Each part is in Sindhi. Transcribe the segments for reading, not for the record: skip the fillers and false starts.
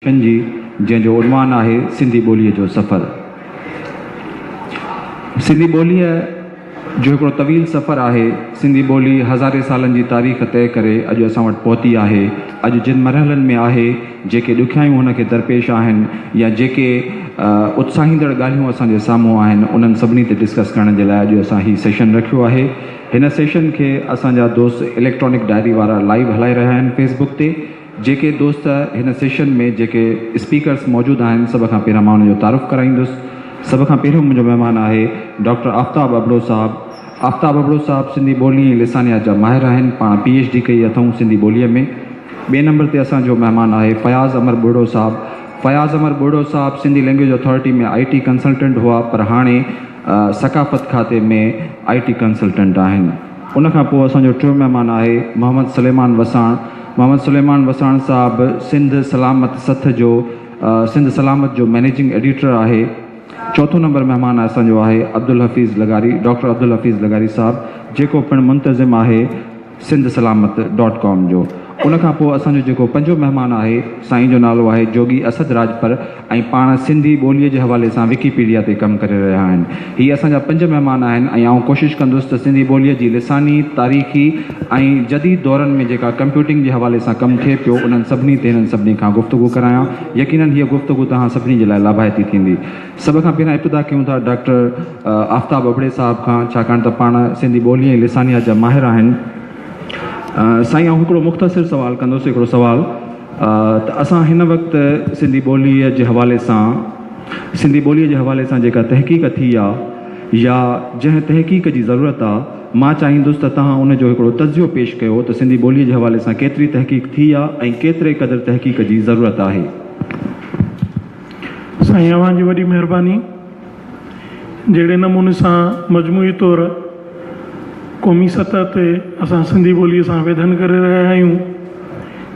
سيشن جي جنهن جو عنوان آهي سنڌي ٻوليء جو سفر. سنڌي ٻوليء جو هڪڙو طويل سفر آهي. سنڌي ٻولي هزارين سالن جي تاريخ طئي ڪري اڄ اسان وٽ پهتي آهي. اڄ جن مرحلن ۾ آهي، جيڪي ڏکيائيون هن کي درپيش آهن يا جيڪي اتساهيندڙ ڳالهيون اسان جي سامهون آهن، انهن سڀني تي ڊسڪس ڪرڻ جي لاء اڄ اسان هي سيشن رکيو آهي. هن سيشن کي اسان جا دوست اليڪٽرانڪ ڊائري وارا لائيو هلائي رهيا آهن فيس بڪ تي. جيڪي دوست هن سيشن ۾ جيڪي اسپيڪرس موجود آهن سڀ کان پهريان مان انهن جو تعارف ڪرائيندس. سڀ کان پهريون منهنجو مهمان آهي ڊاڪٽر آفتاب ابڙو صاحب. آفتاب ابڙو صاحب سنڌي ٻولي ۽ لسانيات جا ماهر آهن. پاڻ پي ايڇ ڊي ڪئي اٿئون سنڌي ٻوليء ۾. ٻئي نمبر تي اسان جو مهمان آهي فياض امر ٻرڙو صاحب. فياض امر ٻرڙو صاحب Sindhi language authority ۾ I T consultant هئا پر هاڻي ثقافت کاتي ۾ آء ٽي ڪنسلٽنٽ آهن. ان کان پوء اسان جو ٽيون مهمان آهي محمد سليمان وساڻ. محمد سليمان وساڻ صاحب سنڌ سلامت سٿ جو سنڌ سلامت جو مئنيجنگ ايڊيٽر آهي. چوٿون نمبر مهمان اسان جو آهي عبدالحفيظ لغاري، ڊاڪٽر عبدالحفيظ لغاري صاحب جيڪو پڻ منتظم آهي سنڌ سلامت ڊاٽ ڪام جو. ان کان پوء اسان جو جيڪو پنجون مهمان آهي سائين جو نالو آهي جوڳي اسد راڄپر ۽ پاڻ سنڌي ٻوليء جي حوالي سان وڪيپيڊيا تي ڪم ڪري رهيا آهن. هي اسان جا پنج مهمان آهن ۽ آئون ڪوشش ڪندس ته سنڌي ٻوليء جي لساني، تاريخي ۽ جديد دورن ۾ جيڪا ڪمپيوٽنگ جي حوالي سان ڪم ٿئي پيو انهن سڀني تي هنن سڀني کان گفتگو ڪرايان. يقينن هيء گفتگو توهان سڀني جي لاء لاڀائتي ٿيندي. سڀ کان پهريان ابتدا ڪيون ٿا ڊاڪٽر آفتاب ابڙي صاحب کان ڇاڪاڻ ته پاڻ سنڌي ٻولي ۽ لسانيات جا ماهر آهن. سائين آئون هڪڙو مختصر سوال ڪندس هڪڙو سوال ته اسان هن وقت سنڌي ٻوليء جي حوالي سان سنڌي ٻوليء جي حوالي سان جيڪا تحقيق ٿي آ يا جنهن تحقيق جي ضرورت آ مان چاهيندس ته توهان ان جو هڪڙو تجزيو پيش ڪيو ته سنڌي ٻوليء جي حوالي سان ڪيتري تحقيق ٿي آ ۽ ڪيتري قدر تحقيق جي ضرورت آهي. سائين اوهان جي وڏي مهرباني. جهڙي نموني سان مجموعي طور قومي سطح تي اسان سنڌي ٻوليء سان ويڌن ڪري رهيا آهيون.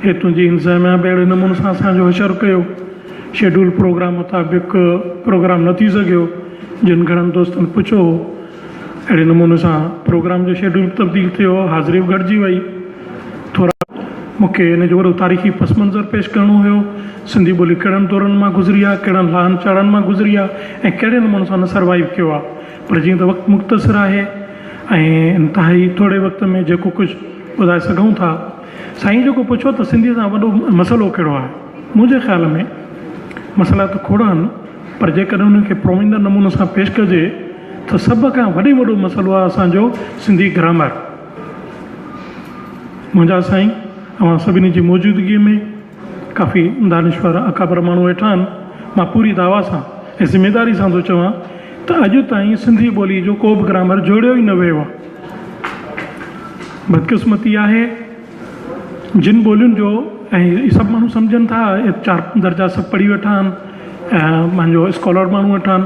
هتون جي انتظاميا به اهڙي نموني سان اسان جو حشر ڪيو. شيڊول پروگرام مطابق پروگرام نه ٿي سگهيو. جن گهڻن دوستن پڇيو هو. اهڙي نموني سان پروگرام جو شيڊول به تبديل ٿيو، حاضري به گهٽجي وئي. ٿورا. مون کي ان جو وڏو تاريخي پس منظر پيش ڪرڻو هيو. سنڌي ٻولي ڪهڙن دورن مان گذري آ، ڪهڙن لاهن چاڙهن مان گذري آ ۽ ڪهڙي نموني سان ان سروائيو ڪيو آ. پر جيئن ته وقت مختصر آهي ۽ انتهائي ٿوري وقت ۾ جيڪو ڪجهه ٻڌائي سگهون ٿا. سائين جيڪو پڇيو ته سنڌي سان وڏو مسئلو ڪهڙو آهي؟ منهنجي خيال ۾ مسئلا ته کوڙ آهن پر جيڪڏهن انهن کي پروئيندڙ نموني سان پيش ڪجي ته سڀ کان وڏي وڏو مسئلو آهي اسان جو سنڌي گرامر. منهنجا سائين اوهان سڀني جي موجودگي ۾ ڪافي دانشور اڪابر ماڻهو ويٺا آهن. مان پوري دعويٰ سان ۽ ذميداري سان ٿو چوان ته اڄ تائين سنڌي ٻولي جو ڪو به گرامر جوڙيو ئي نه ويو آهي. بدقسمتي آهي جن ٻولين جو ۽ سڀ ماڻهو سمجهن ٿا چار درجا سڀ پڙهي ويٺا آهن ۽ پنهنجو اسڪالر ماڻهو ويٺا آهن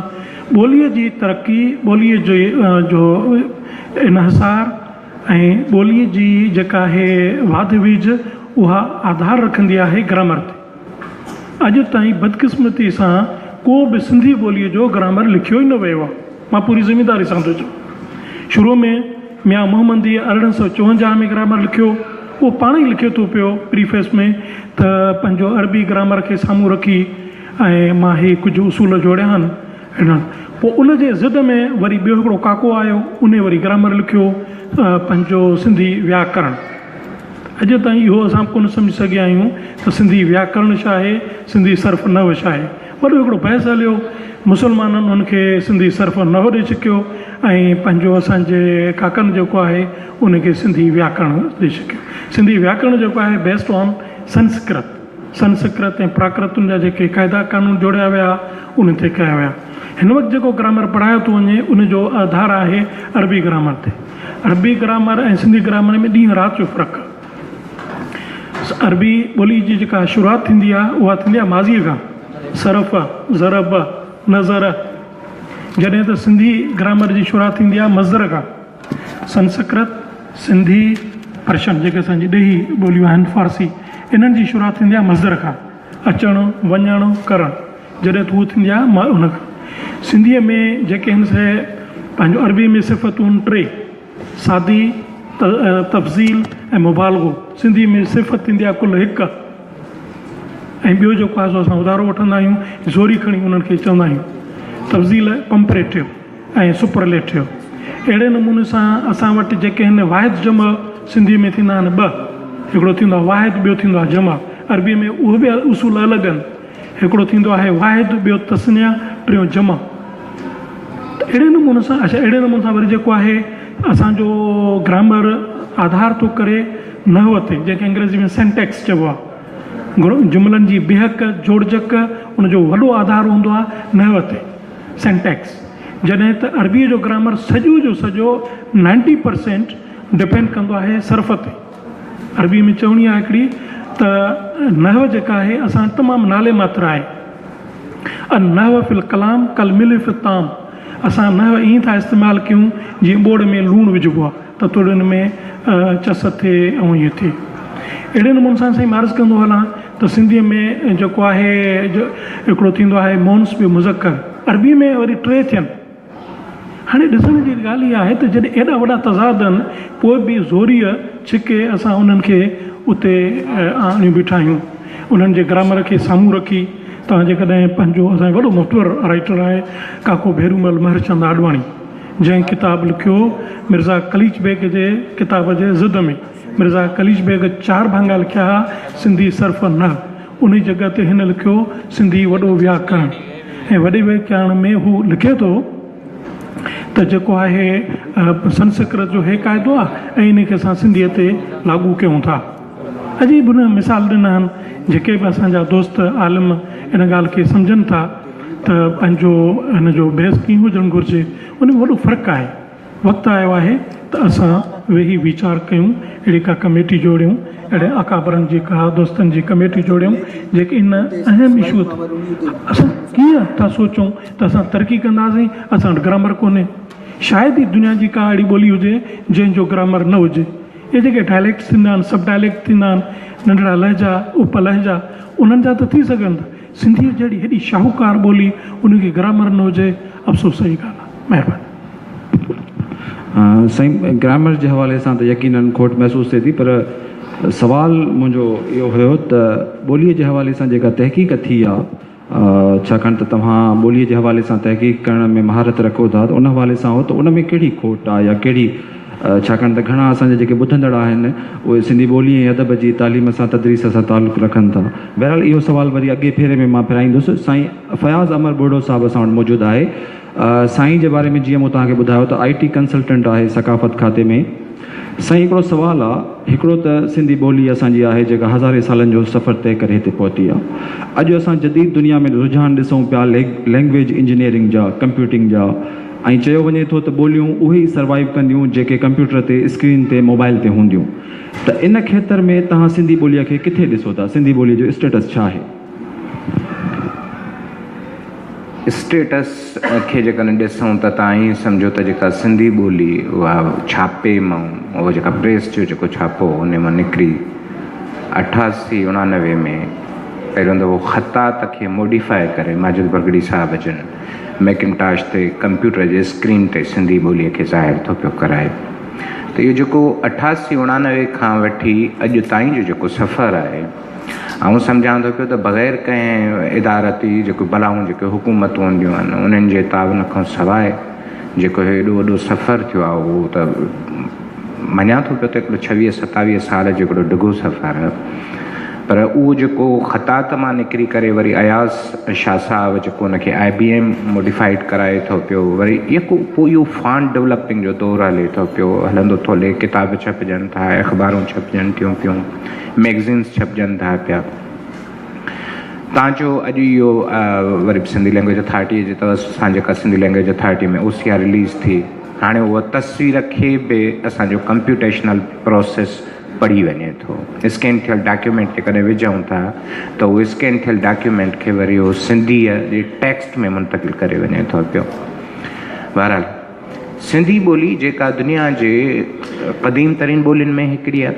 ٻوليء جي ترقي ٻوليء جي جو انحصار ۽ ٻوليء جي جيڪا آهي واڌ ويجهه اها آڌار رکندي آهي گرامر تي. اڄ تائين بدقسمتي سان ڪو به سنڌي ٻوليء جو گرامر لکيو ئي نه ويو آهي. مان پوري ذميداري سان ٿو چوان. شروع ۾ ميان محمديء 1854 ۾ گرامر لکيو. اهو پاڻ ئي لکي ٿو پيو پريفيس ۾ ته پنهنجو عربي گرامر کي سامهون رکي ۽ مان هي ڪجهه اصول جوڙيا آهن. هن پوء ان جي ضد ۾ وري ٻيو هڪڙو ڪاڪو آيو، انهي وري گرامر لکيو پنهنجو سنڌي وياڪرڻ. اڄ تائين اهو اسان به ڪونه سمجهي سگهيا آهيون ته سنڌي وياڪرڻ ڇا آهي، سنڌي صرف نحو ڇا آهي. وڏو هڪڙو بحث هليو، مسلمانن ان کي سنڌي صرف نحو ڏئي ڇڪيو ۽ پنهنجو اسان جي ڪاڪن جيڪو آهي ان کي سنڌي وياڪرڻ ڏئي ڇڪيو. سنڌي وياڪرڻ جيڪو آهي بيسڊ آن سنسڪرت. سنسڪرت ۽ پراڪرتن جا جيڪي قاعدا قانون جوڙيا ويا، ان تي ڪيا ويا. هن وقت جيڪو گرامر پڙهايو ٿو وڃي، ان جو آڌار آهي عربي گرامر تي. عربي گرامر ۽ سنڌي گرامر ۾ ڏينهن رات جو فرق آهي. عربي ٻولي جي جيڪا شروعات ٿيندي آهي، اها ٿيندي آهي ماضيء کان، صرف، ضرب، نظر. جڏهن ته سنڌي گرامر جي شروعات ٿيندي آهي مصدر کان. سنسڪرت، سنڌي، پرشن جيڪي اسان جي ڏيهي ٻوليون آهن، فارسي، انهن جي شروعات ٿيندي آهي مصدر کان، اچڻ، وڃڻ، ڪرڻ، جڏهن ته هو ٿيندي آهي ان کان. سنڌيء ۾ جيڪي هن سي پنهنجو عربيء ۾ صفتون ٽي، سادي، تفضيل ۽ مبالغو، سنڌيء ۾ صفت ٿيندي آهي ڪل هڪ. ۽ ٻيو جيڪو آهي سو اسان اڌارو وٺندا آهيون، زوري کڻي انهن کي چوندا آهيون تفضيل ڪمپريٽو ۽ سپرليٽو. اهڙي نموني سان اسان وٽ جيڪي هن واحد جمع سنڌيء ۾ ٿيندا آهن ٻه، هڪڙو ٿيندو آهي واحد ٻيو ٿيندو آهي جمع. عربيء ۾ اهي به اصول الڳ آهن. هڪڙو ٿيندو آهي واحد، ٻيو تثنيه، ٽيون جمع. ته اهڙي نموني سان اڇا اهڙي نموني سان وري جيڪو آهي اسان جو گرامر آڌار ٿو ڪري نحو تي جنهن کي انگريزي ۾ سينٽيڪس چئبو آهي. جملن جي بيهڪ، جوڙجڪ، ان جو وڏو آڌار هوندو آهي نحو تي، Syntax. جڏهن ته عربيء جو گرامر سڄو جو سڄو نائنٽي پرسينٽ ڊپينڊ ڪندو آهي صرف تي. عربيء ۾ چوڻي آهي هڪڙي ته نحو جيڪا آهي اسان وٽ تمام نالي ماتر آهي. النحو في الڪلام ڪالملح في الطعام اسان نحو ائين ٿا استعمال ڪيون جيئن ٻوڙ ۾ لوڻ وجهبو آهي ته ٿوري ان ۾ چس ٿئي ۽ ائين ٿئي. اهڙي نموني سان سائين مان عرض ڪندو هلان ته سنڌيء ۾ جيڪو آهي هڪڙو ٿيندو آهي مونث ٻيو مذڪر عربيء ۾ وري ٽي ٿين. هاڻي ڏسڻ جي ڳالهه اها آهي ته جڏهن ايڏا وڏا تضاد آهن پوء به زوريء ڇڪي اسان انهن کي اتي آڻيون بيٺا آهيون. انهن جي گرامر کي سامهون رکي توهان جيڪڏهن پنهنجو اسان جو وڏو معتبر رائيٽر آهي ڪاڪو ڀيرومل مهرچند آڏواڻي جنهن ڪتاب لکيو مرزا قليچ بيگ جي ڪتاب جي ضد ۾ مرزا قليچ بيگ چار ڀاڱا لکيا ها سنڌي صرف نحو انهي جڳهه تي هن لکيو سنڌي وڏو وياڪرڻ ۽ وڏي وياڪرڻ ۾ هو لکي ٿو ته جيڪو آهي سنسڪرت جو هي قاعدو آهي ۽ انهي کي اسان سنڌيء تي لاڳو ڪيون ٿا. عجيب هن مثال ڏنا آهن جيڪي به اسان جا دوست عالم ان ڳالهه کي سمجهن ٿا ته پنهنجو هن جو بحث ڪيئن هجڻ گهرجي ان ۾ وڏو فرق آهي. وقت آيو آهي ته اسان ويهي ويچار ڪيون، اهڙي ڪا ڪميٽي جوڙيون، اهڙي اڪابرن جي ڪا دوستن جي ڪميٽي جوڙيون جيڪي ان اهم اشو تي اسان ڪيئن ٿا سوچون ته اسان ترقي ڪنداسين اسان وٽ گرامر ڪونهي شايد ئي دنيا جي ڪا اهڙي ٻولي هجي جنهن جو گرامر نه هجي اهي جيڪي ڊائليڪٽس ٿيندا آهن سب ڊائليڪٽ ٿيندا آهن ننڍڙا لهجا اپ لهجا انهن جا ته ٿي سگهن ٿا سنڌيء جهڙي هيڏي شاهوڪار ٻولي ان کي گرامر نه هجي افسوس جي ڳالهه آهي مهرباني. سائين گرامر جي حوالي سان ته يقينن کوٽ محسوس ٿئي ٿي پر سوال منهنجو اهو هيو ته ٻوليء جي حوالي سان جيڪا تحقيق ٿي آ ڇاڪاڻ ته توهان ٻوليء جي حوالي سان تحقيق ڪرڻ ۾ مهارت رکو ٿا ته ان حوالي سان هو ته ان ۾ ڪهڙي کوٽ آ يا ڪهڙي ڇاڪاڻ ته گهڻا اسان جا جيڪي ٻڌندڙ آهن اهي سنڌي ٻولي ۽ ادب جي تعليم سان تدريس سان تعلق رکن ٿا. بهرحال اهو سوال وري اڳئين ڦيري ۾ مان ڦيرائيندس. سائين فياض امر ٻرڙو صاحب اسان وٽ موجود آهي. سائين جي باري ۾ جيئن مون توهان کي ٻڌايو ته آء ٽي ڪنسلٽنٽ آهي ثقافت کاتي ۾. سائين هڪڙو سوال آ هڪڙو ته سنڌي ٻولي اسان جي آهي جيڪا هزارين سالن جو سفر طئي ڪري هتي پهتي آ. اڄ اسان جديد دنيا ۾ رجحان ڏسون پيا لينگويج انجنيئرنگ جا، ڪمپيوٽنگ جا ۽ چيو وڃي ٿو ته ٻوليون اهي ئي سروائيو ڪنديون جيڪي ڪمپيوٽر تي، اسڪرين تي، موبائل تي هونديون ته ان کيتر ۾ توهان سنڌي ٻوليء کي ڪٿي ڏسو ٿا؟ سنڌي ٻوليء جو اسٽيٽس ڇا آهي؟ اسٽيٽس کي جيڪڏهن ڏسون ته توهان ائين سمجهو ته جيڪا سنڌي ٻولي اها ڇاپي مان اهو جيڪا پريس جو جيڪو ڇاپو هو ان مان نڪري اٺاسي اڻانوي ۾ پهريون دفعو خطاط کي موڊيفائي ڪري ماجد ڀرڳڙي صاحب جن ميڪنٽاش تي ڪمپيوٽر جي اسڪرين تي سنڌي ٻوليء کي ظاهر ٿو پيو ڪرائي ته اهو جيڪو اٺاسي اڻانوي کان وٺي اڄ تائين جو جيڪو سفر آهي آئون سمجهان ٿو پيو ته بغير ڪنهن ادارتي جيڪو بلائون جيڪي حڪومتون هونديون آهن انهن جي تعاون کان سواء جيڪو هي ايڏو وڏو سفر ٿيو آهي اهو ته مڃان ٿو پيو ته هڪڙو ڇويهه ستاويهه سال جو هڪڙو ڊگهو سفر آهي پر اهو جيڪو خطاط مان نڪري ڪري وري اياز شاهه صاحب جيڪو ان کي آء بي ايم موڊيفائيڊ ڪرائي ٿو پيو وري يڪو پوء اهو فانٽ ڊولپنگ جو دور هلي ٿو پيو هلندو ٿو هلي ڪتاب ڇپجن ٿا اخبارون ڇپجن ٿيون پيون ميگزينس ڇپجن ٿا پيا تان جو اڄ اهو وري به سنڌي لينگويج اٿارٽيء جي توسط سان جيڪا Sindhi language authority ۾ O C R release ٿي هاڻي اها تصوير کي به اسان جو ڪمپيوٽيشنل پروسيس پڙهي وڃي ٿو. اسڪين ٿيل ڊاڪيومينٽ جيڪڏهن وجهون ٿا ته اهو اسڪين ٿيل ڊاڪيومينٽ کي وري اهو سنڌيء جي ٽيڪسٽ ۾ منتقل ڪري وڃي ٿو پيو. بهرحال سنڌي ٻولي جيڪا دنيا جي قديم ترين ٻولين ۾ هڪڙي آهي.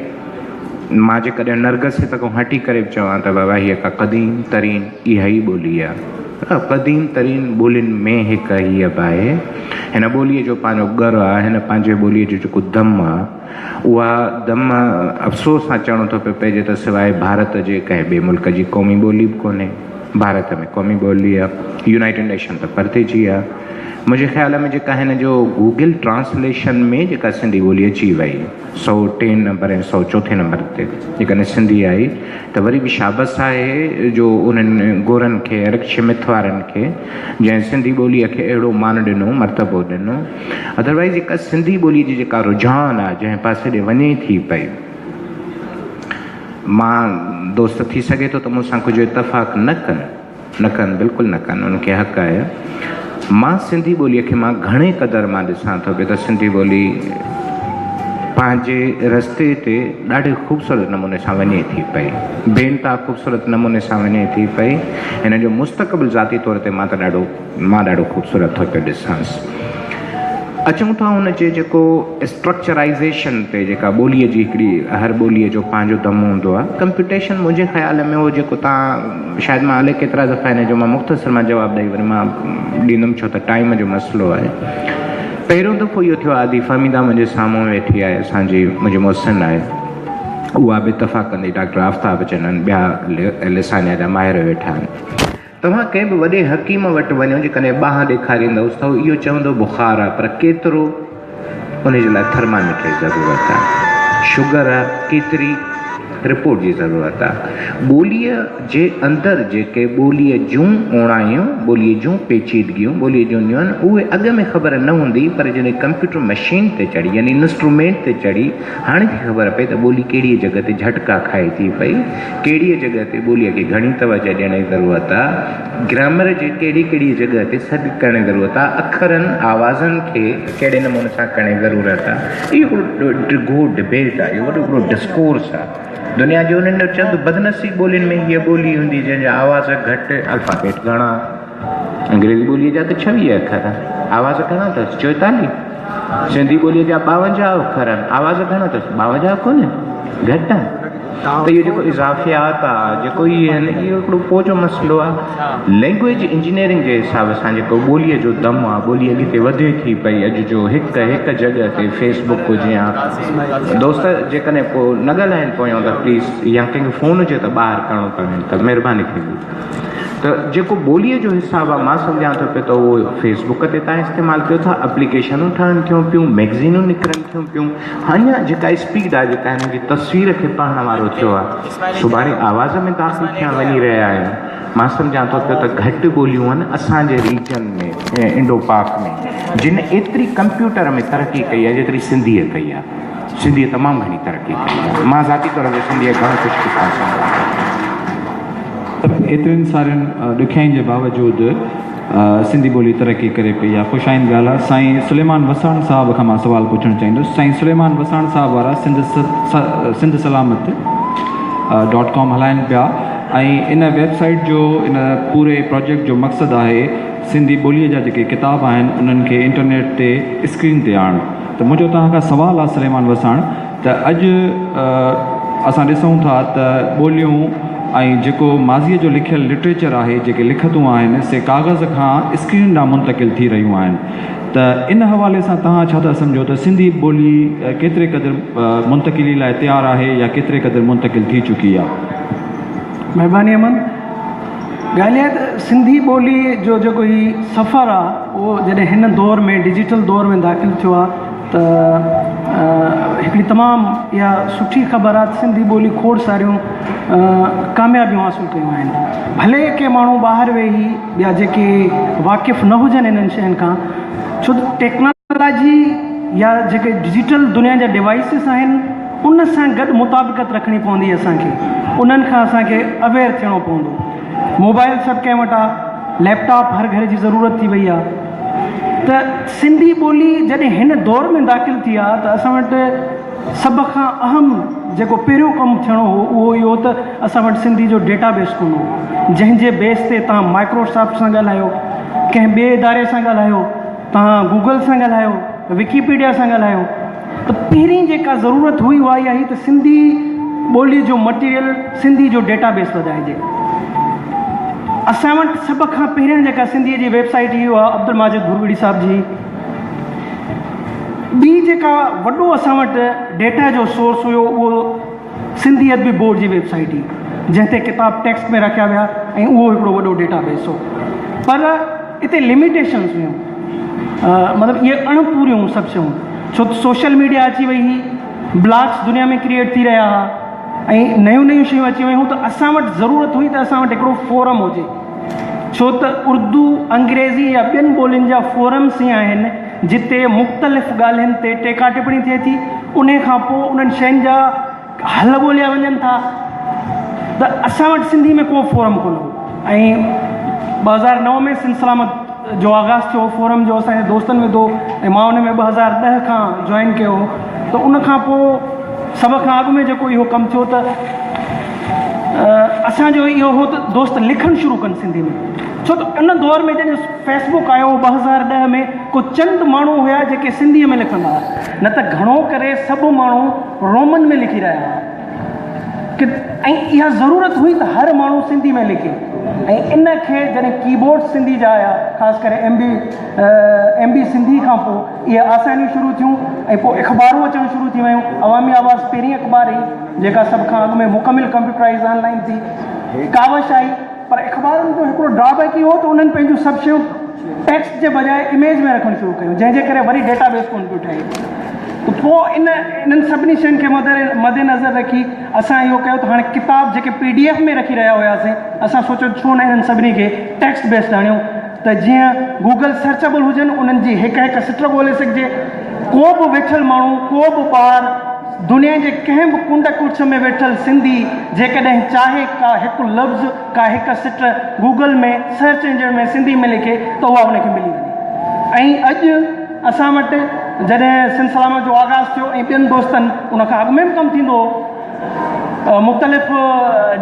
مان جيڪڏهن نرگسيت کان هٽي ڪري به چوان ته بابا هيء ڪا قديم ترين اها ئي ٻولي آهي. قديم ترين ٻولين ۾ هڪ هيء به آهي. هن ٻوليء جو پنهنجو ڳر آهي، هن پنهنجي ٻوليء جو جيڪو دم آهي، اها دم افسوس سان چوڻو ٿو پيو پئجي ته سواء ڀارت جي ڪنهن ٻئي ملڪ جي قومي ٻولي به ڪونهي. ڀارت ۾ قومي ٻولي آهي، يونائيٽيڊ نيشن ته پرتي جي آهي. منهنجي خيال ۾ جيڪا هن جو گوگل ٽرانسليشن ۾ جيڪا سنڌي ٻولي اچي وئي، سئو ٽئين نمبر ۽ سئو چوٿين نمبر تي جيڪڏهن سنڌي آئي ته وري به شابس آهي جو انهن گورن کي ارڪ شمٿ وارن کي جنهن سنڌي ٻوليء کي اهڙو مان ڏنو مرتبو ڏنو ادروائيز جيڪا سنڌي ٻوليء جي جيڪا رجحان آهي جنهن پاسي ڏي وڃي ٿي پئي مان دوست ٿي سگهي ٿو ته مون سان ڪجهه اتفاق نه ڪن نه ڪن بلڪل نه ڪن انهن کي حق آهي مان سنڌي ٻوليء کي مان گهڻي قدر مان ڏسان ٿو پيو ته سنڌي ٻولي پنهنجي رستي تي ڏاڍي خوبصورت نموني سان وڃي ٿي پئي بي انتها خوبصورت نموني سان وڃي ٿي پئي هن جو مستقبل ذاتي طور تي مان ته ڏاڍو مان ڏاڍو خوبصورت ٿو پيو ڏسانس. اچون ٿا ان جي جيڪو اسٽرڪچرائيزيشن تي جيڪا ٻوليء جي هڪڙي هر ٻوليء جو پنهنجو دم هوندو آهي. ڪمپيوٽيشن منهنجي خيال ۾ اهو جيڪو تان شايد مان الائي ڪيترا دفعا هن جو مان مختصر مان جواب ڏئي وري مان ڏيندم ڇو ته ٽائيم جو مسئلو آهي. پهريون دفعو اهو ٿيو آهي ادي فهميده منهنجي سامهون ويٺي آهي اسان جي منهنجي محسن آهي اها به اتفاق ڪندي ڊاڪٽر آفتاب چنن ٻيا لسانيا جا ماهر ويٺا آهن. توهان ڪنهن به وڏي حڪيم وٽ وڃو، جيڪڏهن ٻانهن ڏيکاريندؤس ته هو اهو چوندو بخار آ پر ڪيترو؟ ان جي لاء ٿرماميٽر جي ضرورت آ. شگر آ ڪيتري؟ رپورٽ جي ضرورت آ. ٻوليء جي اندر جيڪي ٻوليء جون اوڻايون، ٻوليء جون پيچيدگيون، ٻوليء جون نيون اهي اڳ ۾ خبر نه هوندي پر جڏهن ڪمپيوٽر مشين تي چڙهي يعني انسٽرومينٽ تي چڙهي هاڻي ٿي خبر پئي ته ٻولي ڪهڙيء جڳهه تي جهٽڪا کائي ٿي پئي، ڪهڙيء جڳهه تي ٻوليء کي گهڻي توجهه ڏيڻ جي ضرورت آ، گرامر جي ڪهڙي ڪهڙيء جڳهه تي سڏ ڪرڻ جي ضرورت آ، اکرن، آوازن کي ڪهڙي نموني سان ڪرڻ جي ضرورت آ. اهو هڪڙو ڊگهو ڊبيٽ آ، اهو وڏو هڪڙو ڊسڪورس آ. دنيا جي انهن چند بدنصيب ٻولين ۾ هيء ٻولي هوندي جنهن جا آواز گهٽ، الفابيٽ گهڻا. انگريزي ٻوليء جا ته 26 اکر، آواز گهڻا اٿس؟ 44. سنڌي ٻوليء جا 52 اکر آهن، آواز گهڻا اٿس؟ 52 ڪونهن، گهٽ آهن. ته اهو جيڪو اضافيات آهي، جيڪو اهي آهن، اهو هڪڙو پوء جو مسئلو آهي. لينگويج انجنيئرنگ جي حساب سان جيڪو ٻوليء جو دم آهي، ٻولي اڳتي وڌي ٿي پئي. اڄ جو هڪ هڪ جڳهه تي فيس بڪ هجي يا دوست جيڪڏهن ڪو نه ڳالهائين پويان ته پليز يا ڪنهن کي فون هجي ته ٻاهر ڪرڻو پوي ته مهرباني ٿيندي. ته جيڪو ٻوليء جو حساب آهي مان سمجهان ٿو پيو ته اهو فيس بڪ تي تان استعمال ڪيو ٿا اپليڪيشنون ٺهن ٿيون پيون ميگزينون نڪرن ٿيون پيون اڃا جيڪا اسپيڊ آهي جيڪا هن جي تصوير کي پڙهڻ وارو ٿيو آهي سڀاڻي آواز ۾ داخل ٿيڻ وڃي رهيا آهيون مان سمجهان ٿو پيو ته گهٽ ٻوليون آهن اسان جي ريجن ۾ انڊو پاڪ ۾ جن ايتري ڪمپيوٽر ۾ ترقي ڪئي آهي جيتري سنڌيء ڪئي آهي سنڌيء تمام گهڻي ترقي ڪئي آهي مان ذاتي طور تي سنڌيء گهڻو خوش قسمت سمجهان ٿو. ايترين سارين ڏکيائين جي باوجود سنڌي ٻولي ترقي ڪري پئي اها خوش آئند ڳالهه آهي. سائين سليمان وساڻ صاحب کان مان سوال پڇڻ چاهيندس. سائين سليمان وساڻ صاحب وارا سنڌ سنڌ سلامت ڊاٽ ڪام هلائن پيا ۽ ان ويب سائيٽ جو ان پوري پراجيڪٽ جو مقصد آهي سنڌي ٻوليء جا جيڪي ڪتاب آهن انهن کي انٽرنيٽ تي اسڪرين تي آڻڻ ته منهنجو توهان کان سوال آهي سليمان وساڻ ته اڄ اسان ڏسون ٿا ته ٻوليون ۽ جيڪو ماضيء جو لکيل لٽريچر آهي، جيڪي لکتون آهن، سي ڪاغذ کان اسڪرين ڏانهن منتقل ٿي رهيون آهن ته ان حوالي سان توهان ڇا ٿا سمجهو ته سنڌي ٻولي ڪيتري قدر منتقلي لاء تيار آهي يا ڪيتري قدر منتقل ٿي چڪي آهي؟ مهرباني امن. ڳالهه اها آهي ته سنڌي ٻولي جو جيڪو هي سفر آهي اهو جڏهن هن دور ۾ ڊجيٽل دور ۾ داخل ٿيو آهي ته هڪڙي تمام اها سٺي خبر آهي ته سنڌي ٻولي کوڙ ساريون ڪاميابيون حاصل ڪيون آهن ڀلي ڪي ماڻهو ٻاهر ويهي ٻيا جيڪي واقف نه هجن انهن شين کان ڇو ته ٽيڪنالاجي يا جيڪي ڊجيٽل دنيا جا ڊوائسز آهن ان سان گڏ مطابقت رکڻي پوندي اسان کي انهن کان اسان کي اويئر ٿيڻو پوندو موبائل سڀ ڪنهن وٽ آهي ليپ ٽاپ هر گهر جي ضرورت ٿي وئي آهي ته سنڌي ٻولي جڏهن هن دور ۾ داخل ٿي آ ته اسان وٽ سڀ کان اهم جيڪو پهريون ڪم ٿيڻو هو اهو اهو ته اسان وٽ سنڌي جو ڊيٽا بيس ڪونه هو جنهن جي بيس تي توهان مائڪروسافٽ سان ڳالهايو ڪنهن ٻئي اداري سان ڳالهايو توهان گوگل سان ڳالهايو وڪيپيڊيا سان ڳالهايو ته پهرين جيڪا ضرورت هئي اها اها هئي ته سنڌي ٻولي جو مٽيريل سنڌي جو ڊيٽا بيس وڌائجي. اسان وٽ سڀ کان پهريان جيڪا سنڌيء جي ويب سائيٽ هئي اها عبدالماجد ڀرڳڙي صاحب جي هئي. ٻي جيڪا وڏو اسان وٽ ڊيٽا جو سورس هيو اهو سنڌي ادبي بورڊ جي ويب سائيٽ هئي جنهن تي ڪتاب ٽيڪسٽ ۾ رکيا ويا ۽ اهو هڪڙو وڏو ڊيٽا بيس هو. پر اتي لميٽيشنز هيون مطلب اهي اڻ پوريون سڀ شيون ڇو ته سوشل ميڊيا اچي وئي هئي، بلاگس دنيا ۾ ڪريئيٽ ٿي رهيا هئا. ۽ نيون نيون شيون اچي ويون ته اسان وٽ ضرورت هئي ته اسان وٽ هڪڙو فورم هجي ڇو ته اردو انگريزي يا ٻين ٻولين جا فورمس ئي آهن جتي مختلف ڳالهين تي ٽيڪا ٽپڻي ٿئي ٿي انهي کان پوء انهن شين جا حل ڳوليا وڃن ٿا ته اسان وٽ سنڌي ۾ ڪو فورم ڪونه هو ۽ 2009 ۾ سنڌ سلامت جو آغاز ٿيو فورم جو اسان جي دوستن وڌو ۽ مان ان ۾ 2010 کان جوائن ڪيو هو ته ان کان پوء سڀ کان اڳ ۾ جيڪو اهو ڪم ٿيو ته اسان جو اهو هو ته دوست لکڻ شروع ڪن سنڌي ۾ ڇو ته ان دور ۾ جڏهن فيسبوڪ آيو هو 2010 ۾ ڪو چند ماڻهو هيا جيڪي سنڌي ۾ لکندا هئا نه ته گهڻو ڪري سڀ ماڻهو رومن ۾ لکي رهيا هئا ۽ اها ضرورت هئي ته هر ماڻهو سنڌي ۾ لکي ۽ ان کي جڏهن ڪيبورڊ سنڌي جا آيا خاص ڪري M B M B Sindhi کان پوء اهي آسانيون شروع ٿيون ۽ پوء اخبارون اچڻ شروع ٿي ويون عوامي آواز پهرين اخبار هئي جيڪا سڀ کان اڳ ۾ مڪمل ڪمپيوٽرائز آن لائن ٿي ڪاوش آئي پر اخبارن جو هڪڙو ڊرا بيڪ اهو هو ته انهن پنهنجون سڀ شيون ٽيڪسٽ جي بجاء اميج ۾ رکڻ شروع ڪيون جنهن جي ڪري وري ڊيٽا بيس ڪونه پيو ٺهي ته پوء ان انهن سڀني شين کي مد نظر رکي اسان اهو ڪيو ته هاڻي ڪتاب جيڪي پي ڊي ايف ۾ رکي رهيا هياسين اسان سوچيو ڇو نه انهن سڀني کي ٽيڪسٽ بيسڊ آڻيون ته جيئن گوگل سرچبل هجن انهن جي هڪ هڪ سٽ ڳولي سگهجي ڪو به ويٺل ماڻهو ڪو به ٻار دنيا جي ڪنهن به ڪنڊ ڪڙڇ ۾ ويٺل سنڌي جيڪڏهن چاهي ڪا هڪ لفظ، ڪا هڪ سٽ گوگل ۾ سرچ انجڻ ۾ سنڌي ۾ لکي ته اها ان کي ملي وڃي ۽ اڄ اسان وٽ جڏهن سنڌ سلامت جو آغاز ٿيو ۽ ٻين دوستن ان کان اڳ ۾ به ڪم ٿيندو هو مختلف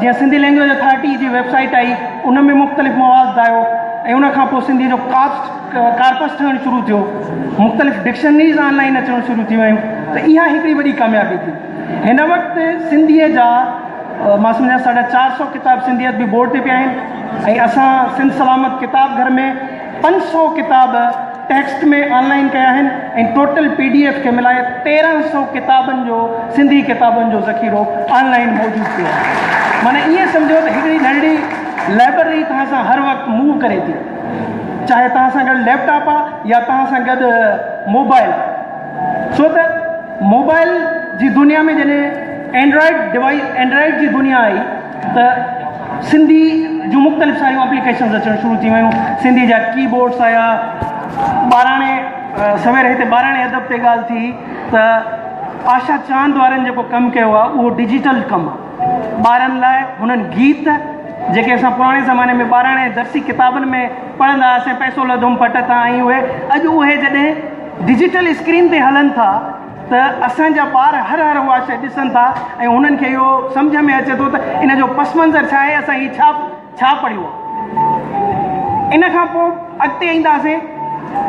جيئن سنڌي لينگويج اٿارٽي جي ويب سائيٽ آئي ان ۾ مختلف مواد آيو ۽ ان کان پوء سنڌي جو ڪاسٽ ڪارپس ٺهڻ شروع ٿيو، مختلف ڊڪشنريز آن لائين اچڻ شروع ٿي ويون ته اها هڪڙي وڏي ڪاميابي ٿي. هن وقت سنڌيء جا مان سمجهان ساڍا چار سو ڪتاب سنڌي ادبي بورڊ تي پيا آهن ۽ اسان سنڌ سلامت ڪتاب گهر ۾ 500 ڪتاب ٽيڪسٽ ۾ آن لائين ڪيا آهن ۽ ٽوٽل پي ڊي ايف کي ملائي 1300 ڪتابن جو سنڌي ڪتابن جو ذخيرو آن لائين موجود پيو آهي. معنيٰ ائين سمجهو ته هڪڙي ننڍڙي لائبرري توهان سان هر وقت موو ڪري ٿي. چاهي توهان سان گڏ ليپ ٽاپ آ يا توهان سان گڏ موبائل آ ڇو ته موبائل جي دنيا ۾ جڏهن اينڊرائڊ ڊوائس اينڊرائڊ جي دنيا آئي ته سنڌي جون مختلف ساريون اپليڪيشنز اچڻ شروع ٿي ويون سنڌي جا ڪي بورڊس آيا ٻاراڻي سوير هتي ٻاراڻي ادب تي ڳالهه ٿي ته آشا چاند وارن جيڪو ڪم ڪيو آ اهو ڊجيٽل ڪم آ ٻارن لاء هنن گيت جيڪي اسان پراڻي زماني ۾ ٻاراڻي درسي ڪتابن ۾ پڙهندا هئاسين پئسو لڌوم پٽ تان ۽ اهي اڄ اهي جڏهن ڊجيٽل اسڪرين تي هلن ٿا ته اسان جا ٻار هر هر اها شيء ڏسن ٿا ۽ هنن کي اهو سمجهه ۾ اچي ٿو ته ان جو پس منظر ڇا آهي اسان هي ڇا ڇا پڙهيو آهي ان کان پوء اڳتي اينداسين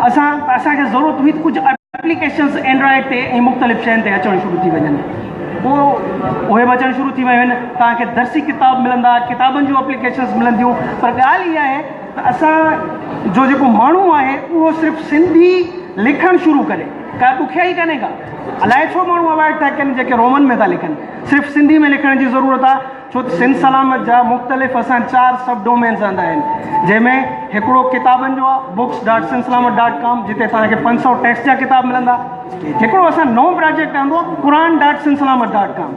اسان ته اسان کي ضرورت هئي ته ڪجهه ايپليڪيشنز اينڊرائڊ تي ۽ مختلف شين تي اچڻ شروع ٿي وڃن پوء اهي به اچڻ شروع ٿي ويون آهن توهان کي درسي ڪتاب ملندا ڪتابن جون اپليڪيشنز ملنديون پر ڳالهه اها آهي ته اسان جو جيڪو ماڻهو آهي اهو صرف سنڌي لکڻ شروع ڪري ڪا ڏکيائي ڪانهي ڪا الائي ڇو ماڻهو اوائڊ ٿا ڪن جيڪي رومن ۾ ٿا لکن صرف سنڌي ۾ لکڻ جي ضرورت آهي ڇو ته سنڌ سلامت جا مختلف اسان چار سب ڊومينز آندا آهن جنهن ۾ هڪڙو ڪتابن جو آهي books dot Sindh Salamat dot com جتي توهان کي 500 ٽيڪسٽ جا ڪتاب ملندا هڪڙو اسان نئون پراجيڪٽ آندو آهي Quran dot Sindh Salamat dot com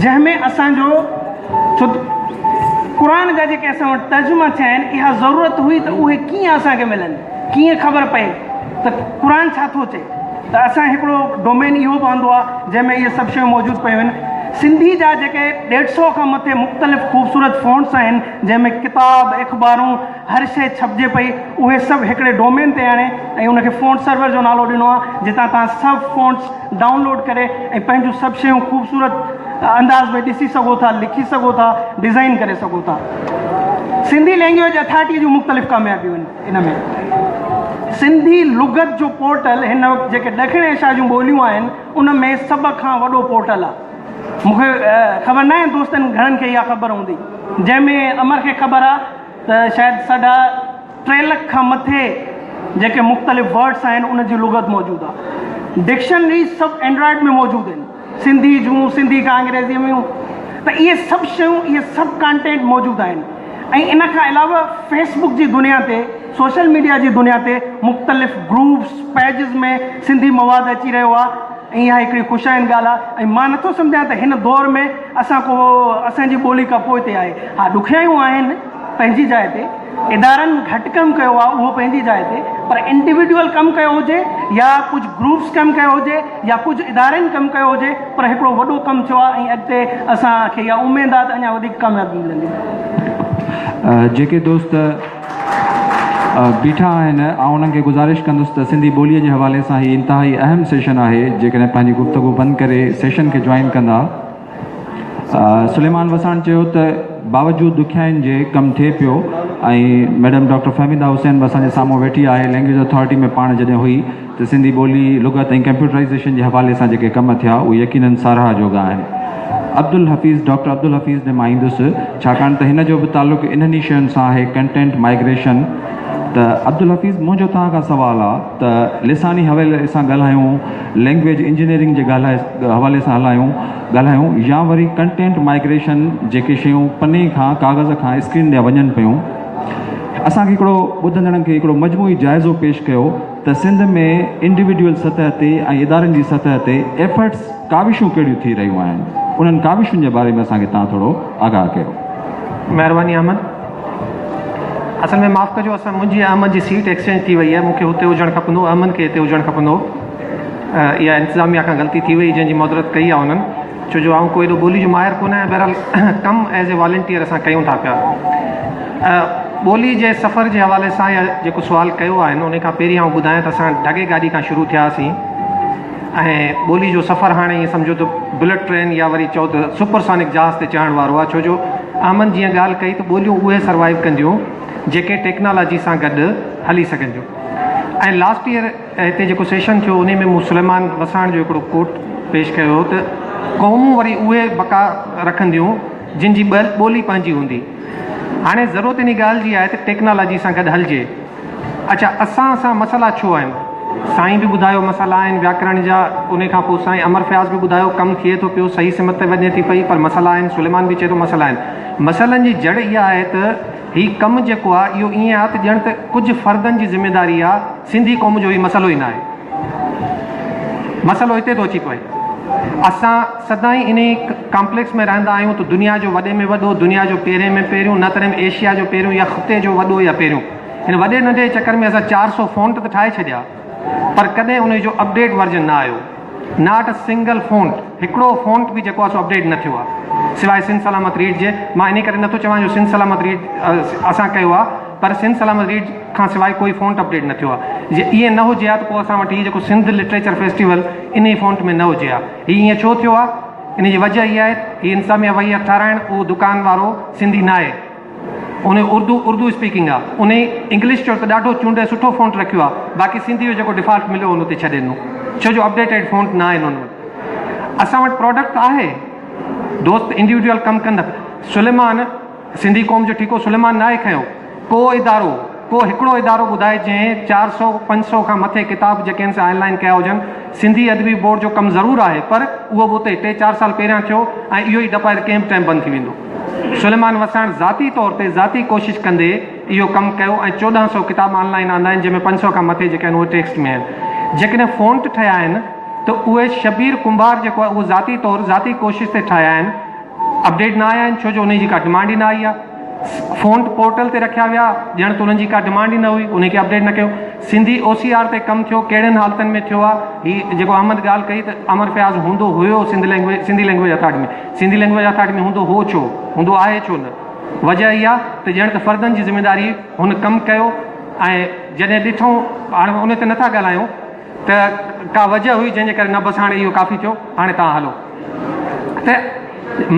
جنهن ۾ اسان جو ڇو ته قرآن جا جيڪي اسان وٽ ترجما ٿيا آهن اها ضرورت هئي ته اهي ڪيئن اسان کي ملن ڪيئن خبر پئي ته قرآن ڇا ٿو چئي ته اسان هڪڙو ڊومين اهو به آندو آهي جنهن ۾ اهي سڀ شيون موجود پيون آهن. سنڌي جا جيڪي ڏيڍ سئو کان مٿي مختلف خوبصورت فونٽس آهن جنهن ۾ ڪتاب، اخبارون، هر شيء ڇپجي پئي اهي سڀ هڪڙي ڊومين تي آڻي ۽ ان کي فونٽ سرور جو نالو ڏنو آهي جتان توهان سڀ فونٽس ڊائونلوڊ ڪري ۽ پنهنجون سڀ شيون خوبصورت انداز ۾ ڏسي سگهو ٿا، لکي سگهو ٿا، ڊزائين ڪري سگهو ٿا. سنڌي لينگويج اٿارٽيء جون مختلف ڪاميابيون آهن. ان ۾ سنڌي لغت جو پورٽل هن وقت جيڪي ڏکڻ ايشيا جون ٻوليون آهن ان ۾ سڀ کان وڏو پورٽل آهي. مون کي خبر ناهي دوستن گهڻن کي اها خبر هوندي جنهن ۾ امر کي خبر آهي ته شايد 3.5 لک کان مٿي جيڪي مختلف ورڊس آهن ان جي لغت موجود آهي. ڊڪشنري سڀ اينڊرائڊ ۾ موجود آهن، سنڌي جون، سنڌي کان انگريزي ۾ ته اهي سڀ شيون، اهي سڀ ڪانٽينٽ موجود آهن. ۽ ان کان علاوه فيس بڪ جي دنيا تي، سوشل ميڊيا جي دنيا تي مختلف گروپس، پيجز ۾ سنڌي مواد اچي رهيو آهي ۽ اها هڪڙي خوش آئند ڳالهه آهي. ۽ مان نٿو سمجهان ته هن دور ۾ اسان ڪو اسان جي ٻولي ڪا پوئتي آهي. ها ڏکيائيون آهن پنهنجي جاء تي، ادارن گهٽ ڪم ڪيو آهي اهو پنهنجي جاء تي، پر انڊيوڊيول ڪم ڪيو هجي يا ڪجهه گروپس ڪم ڪيو هجي يا ڪجهه ادارن ڪم ڪيو هجي، پر هڪڙو وڏو ڪم ٿيو آهي ۽ اڳتي اسان کي اها اميد آهي ته اڃا وڌيڪ ڪاميابي ملندي. جيڪي دوست بيٺا آهن، آئون انهن کي گذارش ڪندس ته سنڌي ٻوليء جي حوالي سان هي انتهائي اهم سيشن آهي، جيڪڏهن پنهنجي گفتگو بند ڪري سيشن کي جوائن ڪندا. سليمان وساڻ چيو ته باوجود ڏکيائين جي ڪم ٿئي پيو ۽ ميڊم ڊاڪٽر فهميده حسين به اسان جي سامهون ويٺي آهي، لينگويج اٿارٽي ۾ پاڻ جڏهن هئي ته سنڌي ٻولي، لغت ۽ ڪمپيوٽرائيزيشن جي حوالي سان جيڪي ڪم ٿيا اهي يقينن ساراهه جوڳا آهن. عبدالحفيظ ڊاڪٽر عبدالحفيظ ڏي مان ايندس ڇاڪاڻ ته هن جو به تعلق انهن ئي شين سان آهي ڪنٽينٽ مائگريشن ته عبدالحفيظ منهنجو توهان کان سوال آ ته لساني حوالي سان ڳالهايون، لينگويج انجنيئرنگ جي حوالي سان هلايون ڳالهايون يا وري ڪنٽينٽ مائگريشن جيڪي شيون پني کان ڪاغذ کان اسڪرين ڏانهن وڃن پيون اسان کي هڪڙو ٻڌندڙن کي هڪڙو مجموعي جائزو پيش ڪيو ته سنڌ ۾ انڊيوڊيول سطح تي ۽ ادارن جي سطح تي ايفرٽس ڪاوشون ڪهڙيون ٿي رهيون آهن انهن ڪاوشن جي باري ۾ اسان کي توهان ٿورو آگاهه ڪيو. مهرباني احمد. اصل ۾ معاف ڪجو اسان منهنجي ۽ احمد جي سيٽ ايڪسچينج ٿي وئي آهي مون کي هتي هجڻ کپندو هو احمد کي هتي هجڻ کپندو هو اها انتظاميا کان غلطي ٿي وئي جنهن جي معذرت ڪئي آهي انهن ڇو جو آئون ڪو ايڏو ٻولي جو ماهر ڪونه آهيان بهرحال ڪم ايز اي والنٽيئر اسان ڪيون ٿا پيا ٻولي جي سفر جي حوالي سان يا جيڪو سوال ڪيو آهي ان کان پهرين آئون ٻڌايان ته اسان ڍڳي گاڏي کان شروع ٿياسين ۽ ٻولي جو سفر هاڻي ائين سمجهو ته بلٽ ٽرين يا وري چئو ته سپر سانڪ جهاز تي چڙهڻ وارو آهي ڇو جو احمد جيئن ڳالهه ڪئي ته ٻوليون اهي سروائيو ڪنديون جيڪي ٽيڪنالاجي سان گڏ هلي سگهن ٿيون ۽ لاسٽ ايئر هتي جيڪو سيشن ٿيو انهي ۾ مون سليمان وساڻ جو هڪڙو ڪوٽ پيش ڪيو هو ته قومون وري اهي بقا رکنديون جن جي ٻولي پنهنجي هوندي. هاڻي ضرورت انهي ڳالهه جي آهي ته ٽيڪنالاجي سان گڏ هلجي. اڇا اسان سان مسئلا ڇو آهن؟ سائين به ٻڌايو مسئلا آهن وياڪرڻ جا، انهي کان پوء سائين امر فياض به ٻڌايو ڪم ٿئي ٿو پيو صحيح سمت تي وڃي ٿي پئي پر مسئلا آهن، سليمان به چئي ٿو مسئلا آهن. مسئلن جي جڙ اها آهي ته هي ڪم جيڪو آهي اهو ائين آهي ته ڄڻ ته ڪجهه فردن جي ذميداري آهي، سنڌي قوم جو هي مسئلو ئي ناهي. مسئلو هتي ٿو اچي پوي. اسان سدائين انهي ڪامپليڪس ۾ رهندا آهيون ته دنيا جو وڏي ۾ وڏو، دنيا جو پهرين ۾ پهريون، نه تڏهن به ايشيا جو پهريون يا خطي جو وڏو يا پهريون. هن وڏي ننڍي جي چڪر ۾ اسان 400 فونٽ ته ٺاهي ڇڏيا پر ڪڏهن انهي جو اپڊيٽ ورجن نه آيو. Not a single font, هڪڙو فونٽ به جيڪو آهي سو اپڊيٽ نه ٿيو آهي سواء سنڌ سلامت ريڊ جي. مان انهي ڪري نٿو چوان جو سنڌ سلامت ريڊ اسان ڪيو آهي پر سنڌ سلامت ريڊ کان سواء ڪوئي فونٽ اپڊيٽ نه ٿيو آهي. جي ائين نه هجي ها ته پوء اسان وٽ هي جيڪو سنڌ لٽريچر فيسٽيول انهي فونٽ ۾ نه هجي ها. هي ائين ڇو ٿيو آهي؟ انهي جي وجه اها آهي هي انتظاميا وئي آهي ٺهرائڻ اهو دڪان وارو سنڌي ناهي. انهي اردو اردو اسپيڪنگ آ انهي انگلش جو ته ڏاڍو چونڊي سٺو فونٽ رکيو آ باقي سنڌي جو جيڪو ڊيفالٽ مليو ان تي ڇڏي ڏنو ڇو جو اپڊيٽيڊ فونٽ نه آهن ان وٽ اسان وٽ پراڊڪٽ آهي دوست انڊيوڊيول ڪم ڪندا سليمان سنڌي قوم جو ٺيڪو سليمان ناهي کنيو ڪو ادارو ڪو هڪڙو ادارو ٻڌائي جنهن 400 500 کان مٿي ڪتاب جيڪي آهن سي آن لائن ڪيا هجن سنڌي ادبي بورڊ جو ڪم ضرور آهي پر اهو به اتي ٽي چار سال پهريان ٿيو ۽ اهو ئي ڊپ آهي ته ڪنهن به ٽائيم بند ٿي ويندو. سليمان وساڻ ذاتي طور تي ذاتي ڪوشش ڪندي اهو ڪم ڪيو ۽ 1400 ڪتاب آن لائن آندا آهن جنهن ۾ 500 کان مٿي جيڪي آهن اهي ٽيڪسٽ ۾ آهن. جيڪڏهن فونٽ ٺهيا آهن ته اهي شبير ڪنڀار جيڪو آهي اهو ذاتي طور ذاتي ڪوشش تي ٺاهيا آهن اپڊيٽ نه آيا آهن ڇو جو انهي جي ڪا ڊمانڊ ئي نه آئي آهي. فونٽ پورٽل تي رکيا ويا ڄڻ ته انهن جي ڪا ڊمانڊ ئي نه هئي انهي کي اپڊيٽ نه ڪيو. سنڌي او سي آر تي ڪم ٿيو ڪهڙين حالتن ۾ ٿيو آهي هي جيڪو احمد ڳالهه ڪئي ته امر فياض هوندو هيو Sindh language Sindhi language authority ۾ Sindhi language authority ۾ هوندو هو ڇو؟ هوندو آهي ڇو نه؟ وجه اها ته ڄڻ ته فردن جي ذميداري هن ڪم ڪيو ۽ جڏهن ڏٺئون هاڻي ان تي نٿا ڳالهايون ته ڪا وجه هئي جنهن جي ڪري نه بس هاڻي اهو ڪافي ٿيو هاڻي توهان هلو ته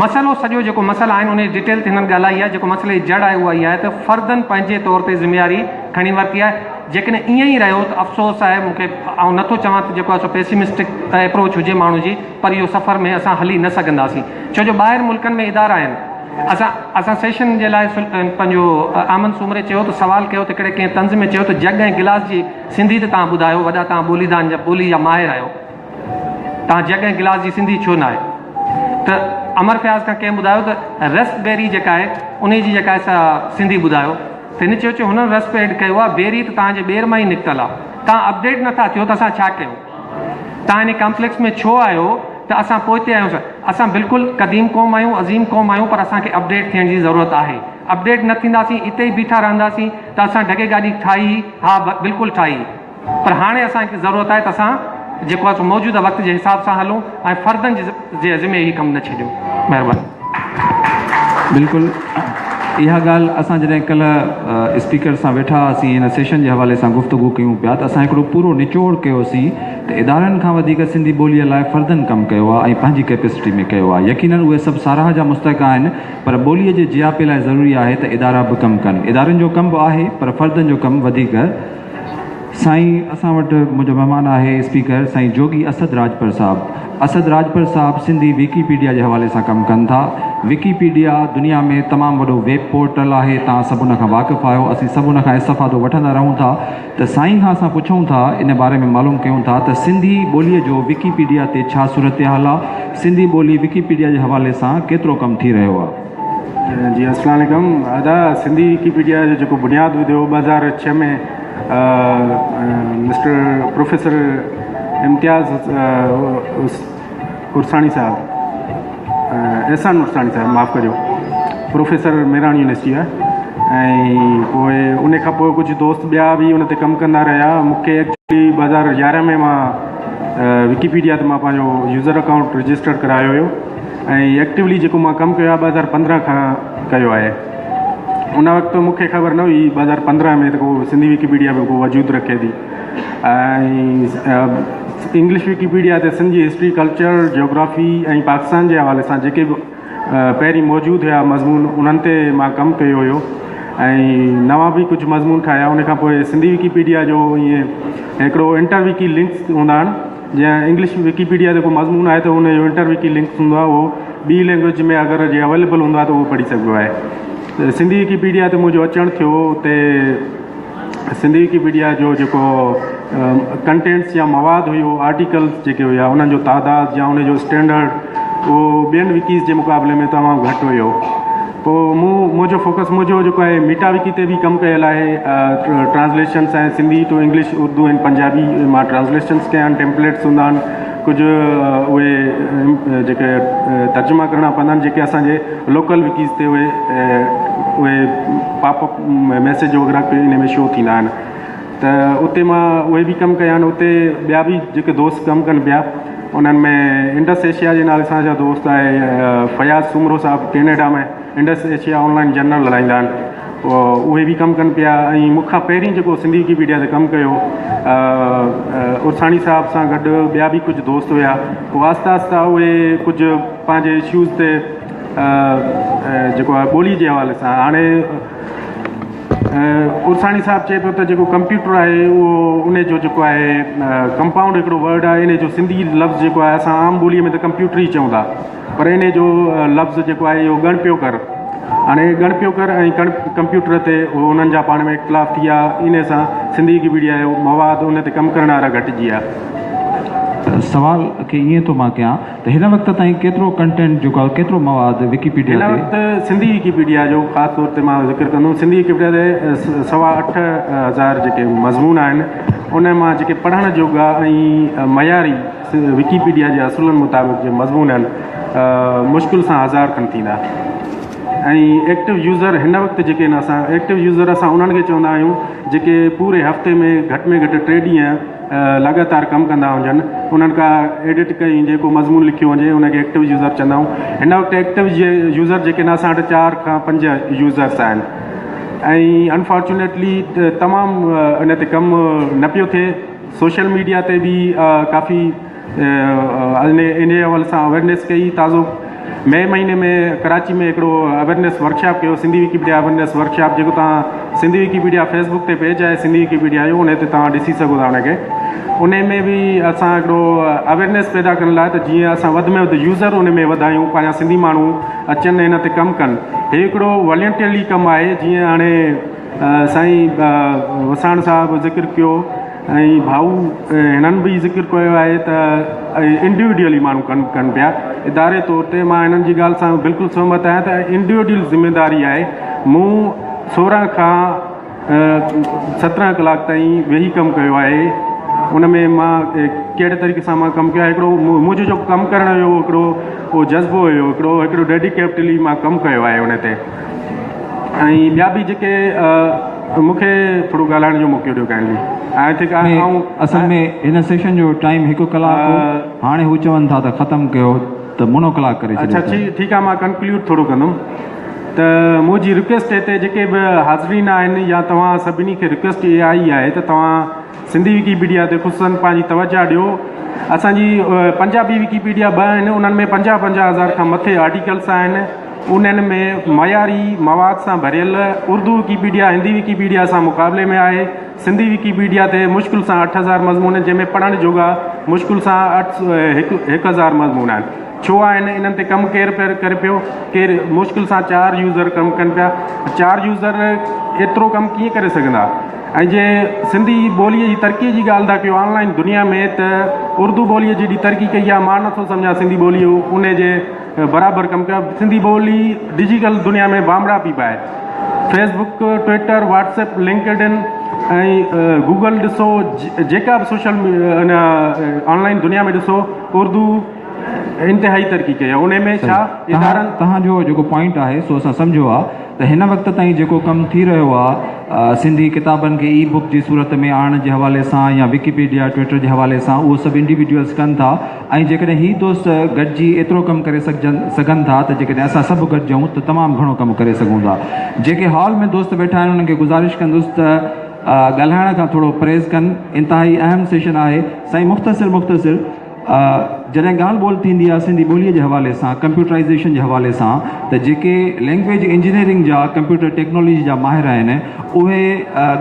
مسئلو سڄو جيڪو مسئلا آهن ان جي ڊيٽيل تي هنن ڳالهائي آهي جيڪو مسئلي جي جڙ آهي اها اها آهي ته فردن پنهنجي طور تي ذميواري کڻي ورتي آهي جيڪڏهن ائين ئي رهيو ته افسوس آهي مون کي آئون نٿو چوان ته جيڪو آهي سو پيسيمسٽڪ اپروچ هجي ماڻهو جي پر اهو سفر ۾ اسان هلي نه سگهنداسين ڇو جو ٻاهر ملڪن ۾ ادارا آهن. اسان اسان سيشن جي لاء پنهنجو احمد سومري چيو ته سوال ڪيو ته هڪڙي ڪنهن طنز ۾ چيو ته جڳ ۽ گلاس جي سنڌي ته توهان ٻڌايو وڏا توهان ٻوليدان جا ٻولي جا ماهر آهيو توهان جڳ ۽ گلاس جي سنڌي ڇو ناهي ته امر فياض کان ڪنهن ٻڌايو ته رس بيري جيڪا آهي انهي جي جيڪا آهي سا سنڌي ٻڌايو ته هن چيو چيو هنن رس پيڊ ڪيو آهي بيري ته توهان جي ٻير مان ئي نڪتل آهي توهان اپڊيٽ نٿا ٿيو ته اسان ڇا ڪيون توهان ان ڪامپليڪس ۾ ڇو آهيو ته اسان پوئتي آهيون سر اسان بلڪل قديم قوم آهيون عظيم قوم آهيون پر اسان کي اپڊيٽ ٿيڻ جي ضرورت آهي اپڊيٽ نه ٿينداسين اتي ئي بيٺا رهنداسين ته اسان ڍڳي گاڏي ٺاهي ها بلڪل ٺاهي پر هاڻي اسان کي ضرورت آهي ته اسان جيڪو آهي سو موجوده وقت جي حساب سان هلون ۽ فردن جي ذمي هي ڪم نه ڇڏيون مهرباني. بلڪل اها ڳالهه اسان جڏهن ڪلهه اسپيڪر سان ويٺا هئاسين هن سيشن جي حوالي سان گفتگو ڪيون پيا ته اسان هڪڙو پورو نچوڙ ڪيوسين ته ادارن کان وڌيڪ سنڌي ٻوليء لاء فردن ڪم ڪيو آهي ۽ پنهنجي ڪيپسٽي ۾ ڪيو آهي يقينن اهي سڀ ساراهه جا مستحق آهن پر ٻوليء جي جياپي لاء ضروري آهي ته ادارا به ڪم ڪن ادارن جو ڪم به آهي پر فردن جو ڪم وڌيڪ سائين اسان وٽ منهنجو مهمان آهي اسپيڪر سائين جوڳي اسد راڄپر صاحب اسد راڄپر صاحب سنڌي وڪي پيڊيا جي حوالي سان ڪم ڪن ٿا وڪي پيڊيا دنيا ۾ تمام وڏو ويب پورٽل آهي توهان سڀ ان کان واقف آهيو اسين سڀ ان کان استفادو وٺندا رهون ٿا ته سائين کان اسان پڇون ٿا ان باري ۾ معلوم ڪيون ٿا ته سنڌي ٻوليء جو وڪي پيڊيا تي ڇا صورتحال آهي سنڌي ٻولي وڪي پيڊيا جي حوالي سان ڪيترو ڪم ٿي رهيو آهي. جي السلام عليڪم ادا سنڌي وڪيپيڊيا جو جيڪو بنياد وڌو 2006 ۾ مسٽر پروفيسر امتياز عرساڻي صاحب احسان عرساڻي صاحب معاف ڪجو پروفيسر مهراڻ يونيورسٽي آهي ۽ پوء ان کان پوء ڪجهه دوست ٻيا به ان تي ڪم ڪندا رهيا مونکي ايڪچولي 2011 ۾ مان وڪيپيڊيا تي مان پنهنجو يوزر اڪائونٽ رجسٽر ڪرايو هيو ۽ ايڪٽولي جيڪو مان ڪم ڪيو آهي 2015 کان ڪيو آهي ان وقت مون کي خبر نه هئي 2015 ۾ ته ڪو سنڌي وڪيپيڊيا به ڪو وجود رکي ٿي ۽ انگلش وڪيپيڊيا تي سنڌ جي هسٽري ڪلچر جيوگرافي ۽ پاڪستان جي حوالي سان جيڪي به پهرين موجود هيا مضمون انهن تي مان ڪم ڪيو هيو ۽ نوان به ڪجهه مضمون ٺاهيا ان کان پوء سنڌي وڪيپيڊيا جو ائين هڪڙو انٽر وڪي لنڪس هوندا آهن جيئن انگلش وڪيپيڊيا تي ڪو مضمون آهي ته ان جو انٽر وڪي لنڪس هوندو آهي اهو ٻي لينگويج ۾ اگر جي اويليبل هوندو آهي ته اهو پڙهي سگهبو آهي ته سنڌي وڪيپيڊيا تي منهنجو اچڻ ٿيو اتي سنڌي وڪيپيڊيا جو جيڪو ڪنٽينٽس يا مواد هيو آرٽيڪلس جيڪي هيا انهن جو تعداد يا ان جو اسٽينڊرڊ اهو ٻين وڪيز جي مقابلي ۾ تمام گهٽ هيو پوء مون منهنجو فوڪس منهنجو جيڪو آهي ميٽا وڪي تي به ڪم ڪيل آهي ٽرانسليشنس آهن سنڌي ٽو انگلش اردو ۽ پنجابي مان ٽرانسليشنس ڪيا آهن ٽيمپليٽس هوندا آهن ڪجهه اهي جيڪي ترجما ڪرڻا پوندا آهن جيڪي اسانجي لوڪل وڪيز تي اهي اهي پاپ اپ ميسيج وغيره به ان ۾ شو ٿيندا آهن ته اتي مان اهي به ڪم ڪيا آهن اتي ٻيا به جيڪي دوست ڪم ڪن پيا انهن ۾ انڊس ايشيا جي نالي سان اسان جو دوست آهي فياض سومرو صاحب Canada ۾ Indus Asia online journal هلائيندا آهن اهي به ڪم ڪن پيا ۽ مون کان پهرين جيڪو سنڌي وڪيپيڊيا تي ڪم ڪيو عرساڻي صاحب سان گڏ ٻيا به ڪجهه دوست هيا پوء آهستي آهستي اهي ڪجهه پنهنجي اشوز تي جيڪو آهي ٻولي جي حوالي سان هاڻي عرساڻي صاحب چئي پيو ته جيڪو ڪمپيوٽر آهي اهو ان جو جيڪو آهي ڪمپائونڊ هڪڙو ورڊ آهي ان جو سنڌي لفظ جيڪو آهي اسان عام ٻوليء ۾ ته ڪمپيوٽر ئي چئون ٿا پر ان جو لفظ جيڪو آهي اهو ڳڻ پيو ڪر هاڻي ڳڻ پيو ڪر ۽ ڪمپيوٽر تي انهن جا پاڻ ۾ اختلاف ٿي ويا ان سان سنڌي وڪيپيڊيا جو مواد ان تي ڪم ڪرڻ وارا گهٽجي ويا. سوال کي ائين ٿو مان ڪيان ته هن وقت تائين ڪيترو ڪنٽينٽ جيڪو آهي ڪيترو مواد وڪيپيڊيا هن تي. وقت سنڌي وڪيپيڊيا جو خاص طور تي مان ذڪر ڪندم سنڌي وڪيپيڊيا تي 8,250 جيڪي مضمون آهن ان مان جيڪي پڙهڻ جوڳا ۽ معياري وڪيپيڊيا جي اصولن مطابق جي مضمون آهن مشڪل سان 1000 کن ٿيندا ۽ ايڪٽو يوزر هن وقت جيڪي آهن اسان ايڪٽو يوزر اسان انهن کي چوندا آهيون جيڪي پوري هفتي ۾ گهٽ ۾ گهٽ 3 ڏينهن لڳاتار ڪم ڪندا هجن انهن کا ايڊٽ ڪئي هجي ڪو مضمون لکيو هجي ان کي ايڪٽو يوزر چوندا آهيون هن وقت ايڪٽو يوزر جيڪي آهن اسان وٽ 4 کان 5 يوزرس آهن ۽ انفارچونيٽلي تمام ان تي ڪم نه پيو ٿئي سوشل ميڊيا تي به ڪافي ان حوالي سان اويئرنيس ڪئي تازو مئي مهيني ۾ ڪراچي ۾ هڪڙو اويئرنيس ورڪشاپ ڪيو سنڌي وڪيپيڊيا اويئرنيس ورڪشاپ جيڪو توهان سنڌي وڪيپيڊيا فيس بڪ تي پيج آهي سنڌي وڪيپيڊيا جو ان تي توهان ڏسي سگهو ٿا ان کي انهي ۾ به اسان هڪڙو اويرنيس پيدا ڪرڻ لاء ته جيئن اسان وڌ ۾ وڌ يوزر ان ۾ وڌايون پنهنجا سنڌي ماڻهو اچن هن تي ڪم ڪن هي هڪڙو والنٽيئرلي ڪم آهي جيئن هاڻي سائين وساڻ صاحب ذڪر ڪيو ۽ ڀائو هنن به ذڪر ڪيو آهي ته انڊيوڊيولي ماڻهو ڪم ڪن پيا اداري طور تي مان هنن جي ڳالهه سان بلڪل سهمت آهيان ته انڊيوڊيول ذميداري آهي مون 16 کان 17 ڪلاڪ تائين ويهي ڪم ڪيو آهي ان ۾ مان ڪهڙي طريقي سان مان ڪم ڪيو آهي هڪڙو منهنجو جو ڪم ڪرڻ جو هڪڙو اهو جذبو هيو هڪڙو هڪڙو ڊيڊيڪيٽلي مان ڪم ڪيو آهي ان تي ۽ ٻيا به جيڪي مون کي ٿورو ڳالهائڻ جو موقعو ڏيو ڪائنڊلي I think آئون اصل ۾ هن سيشن جو ٽائيم هڪ ڪلاڪ هو هاڻي هو چون ٿا ته ختم ڪيو ته منو ڪلاڪ ڪري ڇڏيو اڇا ٺيڪ آهي مان ڪنڪلوڊ ٿورو ڪندم ته منهنجي رڪويسٽ هتي جيڪي به حاضرين آهن يا توهان سڀني کي رڪويسٽ اها ئي آهي ته توهان سنڌي وڪيپيڊيا تي خصوصن پنهنجي توجه ڏيو اسان جي پنجابي وڪيپيڊيا ٻه آهن انهن ۾ پنجاهه پنجاهه هزار کان مٿي آرٽيڪلس آهن انهن ۾ معياري مواد سان ڀريل اردو وڪيپيڊيا هندي وڪيپيڊيا سان مقابلي ۾ آهي سنڌي وڪيپيڊيا تي مشڪل سان 8000 مضمون جنهن ۾ پڙهڻ جوڳا مشڪل سان اٺ هڪ هڪ هزار مضمون آهن ڇو آهن انهن تي ڪم ڪير پير ڪري پيو ڪير مشڪل سان چار يوزر ڪم ڪن پيا چار يوزر ايترو ڪم ڪيئن ڪري سگهندا ۽ جي سنڌي ٻوليء جي ترقيء جي ڳالهه ٿا ڪيو آن لائن دنيا ۾ ته اردو ٻوليء جيڏي ترقي ڪئي آهي مان نٿو سمجهان سنڌي ٻولي ان جي برابر ڪم ڪيو سنڌي ٻولي ڊجيٽل دنيا ۾ بانبڙا پئي پائي Facebook Twitter WhatsApp LinkedIn ۽ Google ڏسو جيڪا به سوشل ان آن لائن دنيا ۾ ڏسو اردو انتهائي ترقي ڪئي آهي ان ۾ ڇا ادارن توهان جو جيڪو پوائنٽ آهي سو اسان سمجهيو آهي ته هن وقت تائين جيڪو ڪم ٿي رهيو آهي سنڌي ڪتابن کي اي بڪ جي صورت ۾ آڻڻ جي حوالي سان يا وڪيپيڊيا ٽوئٽر جي حوالي سان اهو سڀ انڊيوڊيولس ڪن ٿا ۽ جيڪڏهن هي دوست گڏجي ايترو ڪم ڪري سگهجن سگهن ٿا ته جيڪڏهن اسان سڀ گڏجون ته تمام گهڻو ڪم ڪري سگهون ٿا جيڪي هال ۾ دوست ويٺا آهن انهن کي گذارش ڪندس ته ڳالهائڻ کان ٿورو پرهيز ڪن انتهائي اهم سيشن آهي سائين مختصر مختصر جڏهن ڳالهه ٻولهه ٿيندي آهي سنڌي ٻوليء جي حوالي سان ڪمپيوٽرائيزيشن جي حوالي سان ته جيڪي لينگويج انجنيئرنگ جا ڪمپيوٽر ٽيڪنالاجي جا ماهر آهن اهي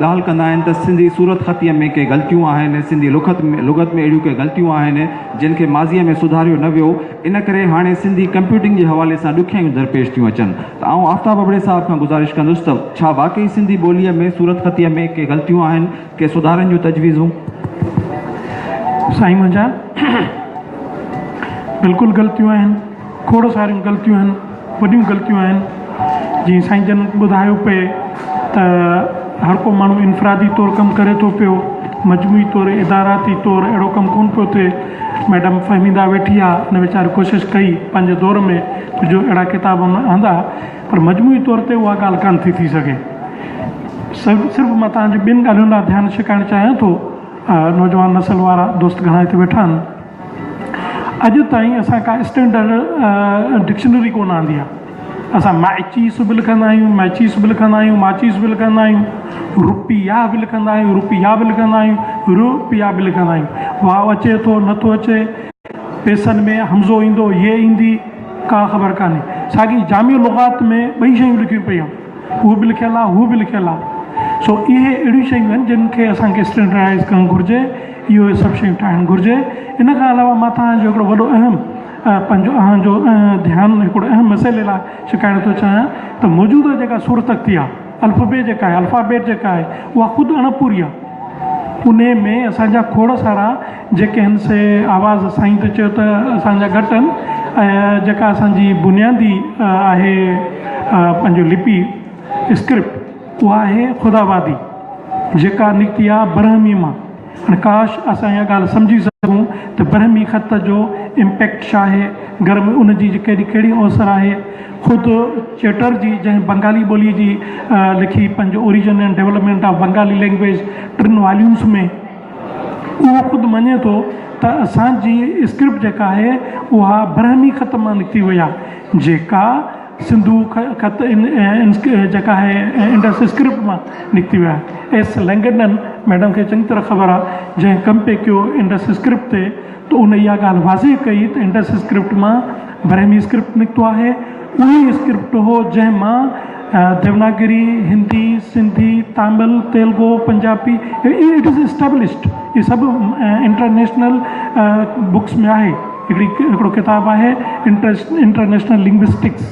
ڳالهه ڪندا آهن ته سنڌي صورتخطيء ۾ ڪي غلطيون آهن سنڌي لکت ۾ لغت ۾ اهڙيون ڪي غلطيون آهن جن کي ماضيء ۾ سڌاريو نه ويو ان ڪري هاڻي سنڌي ڪمپيوٽنگ جي حوالي سان ڏکيائيون درپيش ٿيون اچن ته آئون آفتاب ابڙي صاحب کان گذارش ڪندس ته ڇا واقعي سنڌي ٻوليء ۾ صورتخطيء ۾ ڪي غلطيون آهن ڪي سڌارن جون تجويزون. سائين منهنجا بلڪل غلطيون آهن کوڙ ساريون غلطيون آهن وڏيون غلطيون آهن جيئن سائين جن ٻڌايو پئي ته هر ڪو ماڻهو انفرادي طور ڪم ڪري ٿو پيو مجموعي طور اداراتي طور اهڙو ڪم ڪونه پيو ٿئي ميڊم فهميده ويٺي آ ان ويچاري ڪوشش ڪئي پنهنجي دور ۾ ڪجهه اهڙا ڪتاب هن آندا پر مجموعي طور تي اها ڳالهه ڪانه ٿي ٿي سگهي. صرف مان توهان جي ٻن ڳالهين ڏانهن ڌيان ڇڪائڻ چاهيان ٿو. نوجوان نسل وارا دوست گهڻا هتي ويٺا آهن. اڄ تائين اسان ڪا اسٽينڊرڊ ڊڪشنري ڪونه آندي آهي. اسان مائچيس به لکندا آهيون، مئچيس به لکندا آهيون، ماچيس به لکندا آهيون، روپيا به لکندا آهيون، روپيا به لکندا آهيون، روپيا به لکندا آهيون. واو اچي ٿو نٿو اچي، پيسن ۾ همزو ايندو، يي ايندي، ڪا خبر ڪانهي. ساڳي جامع لغات ۾ ٻئي شيون لکيون پيون آهن. هو به لکيل آهي، هو به لکيل آهي. سو اهي اهڙيون شيون آهن جن کي اسان کي اسٽينڊرڊائيز ڪرڻ گهرجي، اهو سڀ شيون ٺاهڻ گهرجي. ان کان علاوه مان توهان جو هڪڙو وڏو اهم پنهنجو اوهان جو ڌيان هڪڙو اهم مسئلي لاء ڇڪائڻ ٿو چاهيان ته موجوده جيڪا صورتخطي آهي، الفبي جيڪا آهي، الفابيٽ جيڪا آهي، اها خود اڻپوري آهي. انهي ۾ اسان جا کوڙ سارا جيڪي آهن سي آواز سائين ته چيو ته اسان جا گهٽ آهن ۽ جيڪا اسان جي بنيادي آهي پنهنجو لپي اسڪرپٽ اها آهي خداوادي جيڪا نڪتي آهي برهمي مان هاڻي ڪاش اسان اها ڳالهه سمجهي سگهون ته برهمي خط جو امپيڪٽ ڇا آهي گهر ۾ ان جي ڪهڙي ڪهڙي اوسر آهي خود چيٽرجي جنهن بنگالي ٻولي جي لکي پنهنجو origin and development of Bengali language ٽن واليومس ۾ اهو خود مڃي ٿو ته اسان جي اسڪرپٽ جيڪا آهي اها برهمي خط مان نڪتي وئي آهي جيڪا سنڌو خط جيڪا آهي انڊس اسڪرپٽ مان نڪتي وئي آهي. ايس لينگڊن ميڊم کي چڱي طرح خبر آهي جنهن ڪم پئي ڪيو انڊس اسڪرپٽ تي ته ان اها ڳالهه واضح ڪئي ته انڊس اسڪرپٽ مان برهمي اسڪرپٽ نڪتو آهي اهو ئي اسڪرپٽ هو جنهن مان Devanagari, Hindi, Sindhi, Tamil, Telugu, Punjabi it is established اهي سڀ انٽرنيشنل بڪس ۾ آهي. هڪڙي هڪڙو ڪتاب آهي international linguistics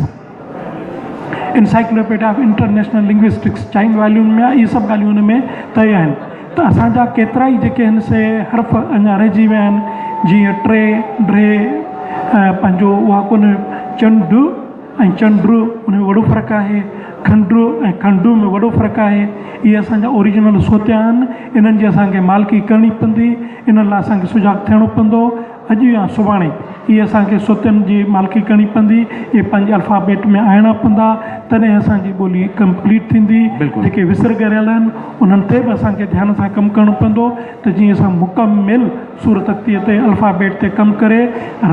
encyclopedia of international linguistics چئن واليوم ۾ آهي. اهي سڀ ڳالهيون ان ۾ طئي آهن ته اسان جا ڪيترا ئي جيڪي آهن سي حرف اڃا رهجي ويا آهن، جيئن ٽي، ڊي ۽ پنهنجو اها ڪونه چنڊ ۽ چنڊ ان ۾ وڏو فرق آهي، کنڊ ۽ کنڊ ۾ وڏو فرق آهي. اهي اسان جا اوريجنل صوتيا آهن، انهن جي اسان کي مالڪي ڪرڻي پوندي، انهن لاء اسان کي سجاڳ ٿيڻو پوندو. اڄ يا سڀاڻي اهي اسان کي صوتين جي مالڪي ڪرڻي پوندي، اهي پنهنجي الفابيٽ ۾ آڻڻا پوندا، تڏهن اسان جي ٻولي ڪمپليٽ ٿيندي. جيڪي وسر ڳريل آهن، انهن تي به اسان کي ڌيان سان ڪم ڪرڻو پوندو ته جيئن اسان مڪمل صورتخطيء تي، الفابيٽ تي ڪم ڪري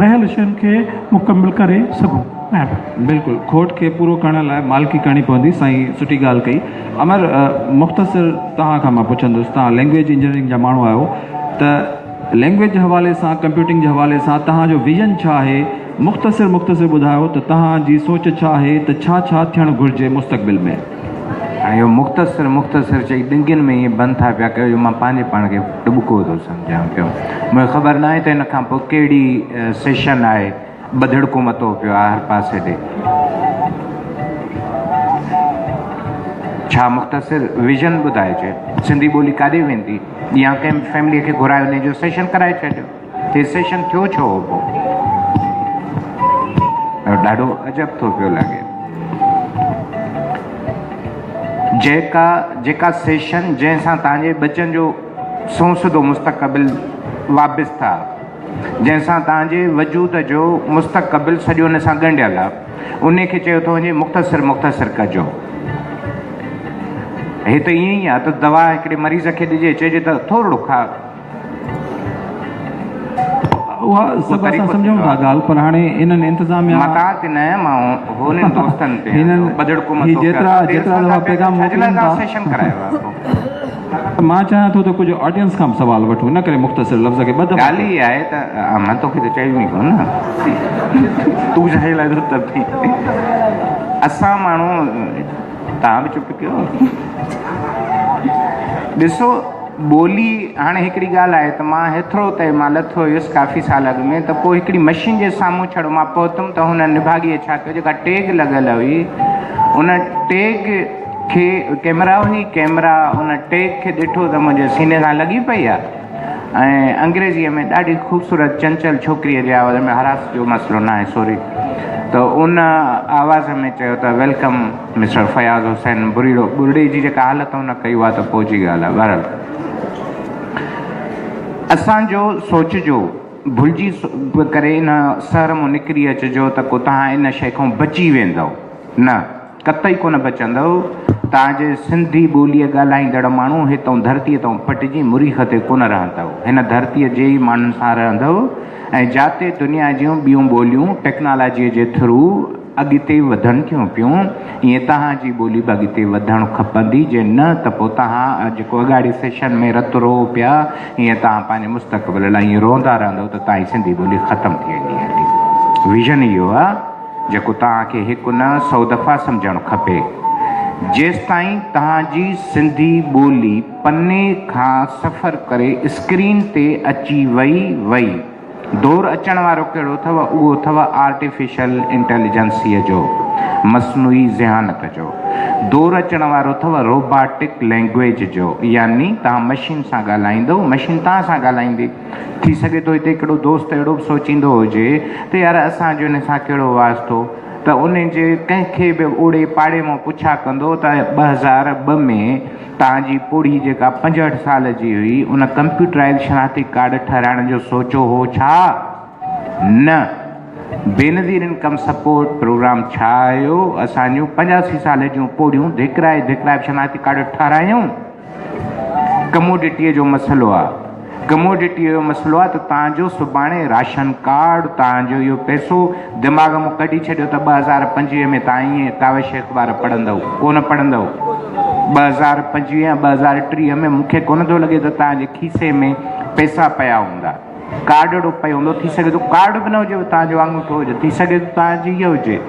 رهيل شين کي مڪمل ڪري سگهون. مهرباني. بلڪل کوٽ کي پورو ڪرڻ لاء مالڪي ڪرڻي پوندي. سائين سٺي ڳالهه ڪئي. امر مختصر توهان کان مان پڇندس، توهان لينگويج انجنيئرنگ جا ماڻهو آهيو ته لينگويج جي حوالي سان ڪمپيوٽنگ جي حوالي سان توهان جو ويزن ڇا آهي؟ مختصر مختصر ٻڌايو ته توهان جي سوچ ڇا آهي ته ڇا ڇا ٿيڻ گهرجي مستقبل ۾؟ هاڻي اهو مختصر مختصر چئي ڏنگين ۾ ائين بند ٿا پيا ڪيو جو مان پنهنجي پاڻ کي ٽٻڪو ٿو سمجهان پيو. مون کي خبر ناهي ته ان کان پوء ڪهڙي سيشن آهي. ٻڌڙڪو متو پيو آهي هر پاسي ڏي. ڇا مختصر ويزن ٻڌائجي. سنڌي ٻولي ڪاڏي ويندي؟ يا ڪنهن به فيمليء کي گهرائي انهيء جو سيشن ڪرائي ڇڏيو. هي سيشن ٿيو ڇو هو پوء؟ ڏاڍو عجب ٿو پيو لڳي. جيڪا جيڪا سيشن جنهن سان توهان جي ٻچن جو سنئون سڌو مستقبل وابسته آ، جنهن سان توهان جي وجود جو مستقبل سڄو ان سان ڳنڍيل آ، انهي کي چيو ٿو وڃي مختصر مختصر ڪجو. هي ته ائين ئي آ ته دوا هڪڙي مريض کي ڏجي، چئجي ته ٿورڙو کاء. اها سڀ اسان سمجهون ٿا ڳالهه پر هاڻي انهن انتظاميا. مان توهان تي نه مان هنن دوستن تي هنن ٻڌڙڪو هي متو پيا جيترا دير جيترا سان دفعا ٿا پيا پيغام ڇا جي لاء موڪلين ٿا توهان سيشن ڪرايو آهي پوء. مان چاهيان ٿو ته ڪجهه آڊينس کان به سوال وٺون ان ڪري مختصر لفظ کي ٻه دفعا ڳالهه چيو. اها آهي ته مان توکي ته چيو ئي ڪونه تون ڇا جي لاء ٿو تپين اسان ماڻهو توهان به چپ ڪيو ڏسو ٻولي هاڻي هڪڙي ڳالهه آهي ته مان هيٿرو تي مان لٿو هيس ڪافي سال اڳ ۾ ته پوء هڪڙي مشين جي سامهون ڇڙو مان پهتم ته هن نڀاڳيء ڇا ڪيو جيڪا ٽيگ لڳل هئي ان ٽيگ کي ڪئميرا هئي ڪئميرا ان ٽيگ کي ڏٺو ته منهنجي سيني سان لڳي پئي آهي ۽ انگريزيء ۾ ڏاڍي خوبصورت چنچل ڇوڪريء جي آواز ۾ هراس جو مسئلو ناهي سوري ته ان آواز ۾ چيو ته welcome mister Fayaz حسين بريڙو ٻرڙي جي جيڪا حالت هن ڪئي اها ته پوء جي ڳالهه آهي بهرحال اسان جو سوچجو ڀلجي ڪري ان سهر مون نڪري اچجو ته ڪو توهان ان شيء کان بچي ويندؤ نه قطعي ڪونه بچندؤ. توهان جي سنڌي ٻوليء ڳالهائيندڙ ماڻهو هتئون ڌرتيء تئون پٽجي مريخ تي ڪونه رهندؤ. هن ڌرتيء جي ئي ماڻهن سان رهندؤ ۽ جاتي دنيا جون ٻيون ٻوليون ٽيڪنالاجيء جي ٿرو اڳتي وڌن ٿيون پيون، ائين توهان جي ٻولي به اڳتي وڌڻ کپندي، جي نه ته پوء توهان جيڪو اڳاڙي سيشن ۾ رت روئو پيا، ائين توهان پنهنجي مستقبل لاء ائين روئندا رهندؤ ته توهان جي سنڌي ٻولي ختم ٿي ويندي هلي. ويزن اهو آ. جيڪو توهان کي هڪ نه سئو دفعا سمجهڻ کپي. جيستائين توهان جي سنڌي ٻولي پني کان سفر ڪري اسڪرين تي اچي وئي وئي. دور اچڻ وارو ڪهڙو اٿو؟ اهو اٿو آرٽيفيشل انٽيليجنسيء جو، مصنوعي ذهانت جو. دور اچڻ وارو اٿو روباٽڪ لينگويج جو، يعني توهان مشين سان ڳالهائيندؤ، مشين توهان سان ڳالهائيندي. ٿي سگهي ٿو هتي هڪڙو دوست اهڙو به سوچيندو هجي ته يار اسان جو ان سان ڪهڙو واسطو ته ان جي ڪنهن کي به اوڙي پاڙي مان پڇا ڪندو ته 2002 ۾ توهان جي پوڙهي جيڪا 65 سال جي هئي ان ڪمپيوٽرائيز شناختي ڪارڊ ٺهرائڻ جو سوچيو هو ڇا؟ نه. بينظير انڪم سپورٽ پروگرام ڇا آيو؟ اسان جون 85 سال جون پوڙهيون ڌڪرائي ڌڪرائي شناختي ڪارڊ ٺهرايون؟ ڪموڊٽيء جو مسئلو آ. ڪموڊٽيء جو مسئلو آ ته توهان جو سڀاڻي راشن ڪارڊ، توهان جو اهو پئسو دماغ مان ڪڍي ڇڏيو ته 2025 ۾ توهان ائين ڪاوش اخبار پڙهندؤ، ڪونه پڙهندؤ. 2025 يا 2030 ۾ مون کي ڪونه ٿو لڳي ته توهان جي کيسي ۾ پئسا پيا هوندا. ڪارڊ اهڙو پيو هوندو، ٿي سگهي ٿو ڪارڊ به نه هجيو، توهان جو آڱوٺو هجي، ٿي سگهي ٿو توهان جي هيء هجي.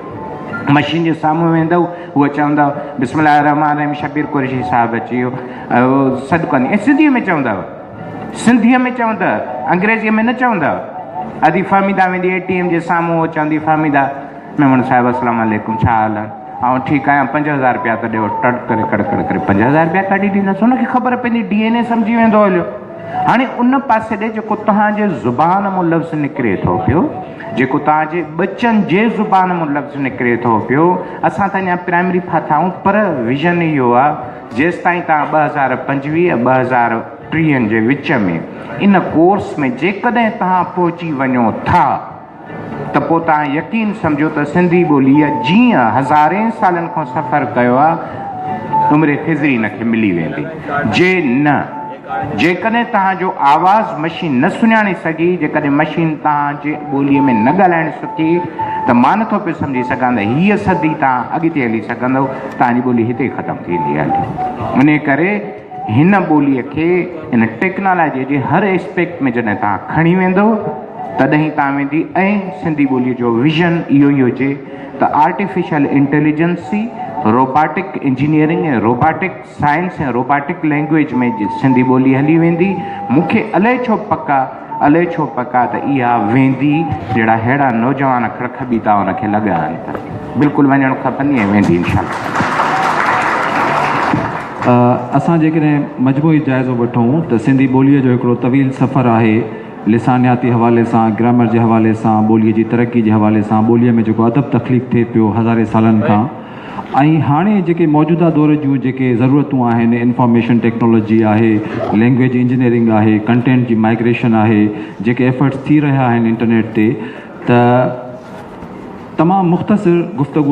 مشين جي سامهون ويندؤ، هوء چوندؤ، بسم الله الرحمٰن الرحيم شبير قريشي صاحب اچي ويو. سڏ ڪندي ۽ سنڌيء ۾ چوندؤ. سنڌيء ۾ چوندء، انگريزيء ۾ نه چوندء. ادي فهميده ويندي اي ٽي ايم جي سامهون چوندي فهميده ميمڻ صاحب السلام عليڪم ڇا حال آهن؟ آئون ٺيڪ آهيان 5000 رپيا ته ڏيو ٽڙ ڪري ڪڙ ڪڙ ڪري 5000 رپيا ڪڍي ڏيندس هن کي خبر پوندي ڊي اين اي سمجهي ويندو هليو. هاڻي ان پاسي ڏي جيڪو توهان جي زبان مون لفظ نڪري ٿو پيو، جيڪو توهان جي ٻچن جي زبان مون لفظ نڪري ٿو پيو، اسان ته اڃا پرائمري ڦاٿا آهيون پر ويزن اهو آهي جيستائين توهان 2025 2030 جي وچ ۾ ان ڪورس ۾ جيڪڏهن توهان پهچي وڃو ٿا ته پوء توهان يقين سمجهو ته سنڌي ٻوليء جيئن هزارين سالن کان سفر ڪيو آهي، عمر خضري ان کي ملي ويندي. جي نه، جيڪڏهن توهان جو آواز مشين نه سڃاڻي سگهي، جيڪڏهن مشين توهان جي ٻوليء ۾ نه ڳالهائڻ سکي ته مان نٿو پيو سمجهي سگهان ته هيء صدي توهان اڳتي هلي سگهندؤ، توهان جي ٻولي هتي ئي ختم ٿيندي هلي. انهيء ڪري هن ٻوليء کي ان ٽيڪنالاجيء جي هر اسپيڪٽ ۾ جڏهن توهان کڻي ويندؤ، تڏهن ئي تان ويندي ۽ سنڌي ٻوليء جو ويزن اهو ئي هجي ته artificial intelligence, robotic engineering ۽ robotic science ۽ robotic language ۾ Sindhi ٻولي هلي ويندي. مون کي الائي ڇو پڪ آ، الائي ڇو پڪ آ ته اها ويندي، جهڙا ههڙا نوجوان کڙکٻيتا ان کي لڳا آهن ته بلڪل وڃڻ کپندي ۽ ويندي انشاء الله. اسان جيڪڏهن مجموعي جائزو وٺون ته سنڌي ٻوليء جو هڪڙو طويل سفر آهي. لسانياتي حوالي سان، گرامر جي حوالي سان، ٻوليء جي ترقي جي حوالي سان، ٻوليء ۾ جيڪو ادب تخليق ٿئي پيو هزارين سالن کان ۽ هاڻي جيڪي موجوده دور جون جيڪي ضرورتون آهن، انفارميشن ٽيڪنالاجي آهي، لينگويج انجنيئرنگ آهي، ڪنٽينٽ جي مائگريشن آهي، جيڪي ايفرٽس ٿي رهيا آهن انٽرنيٽ تي ته تمام مختصر گفتگو.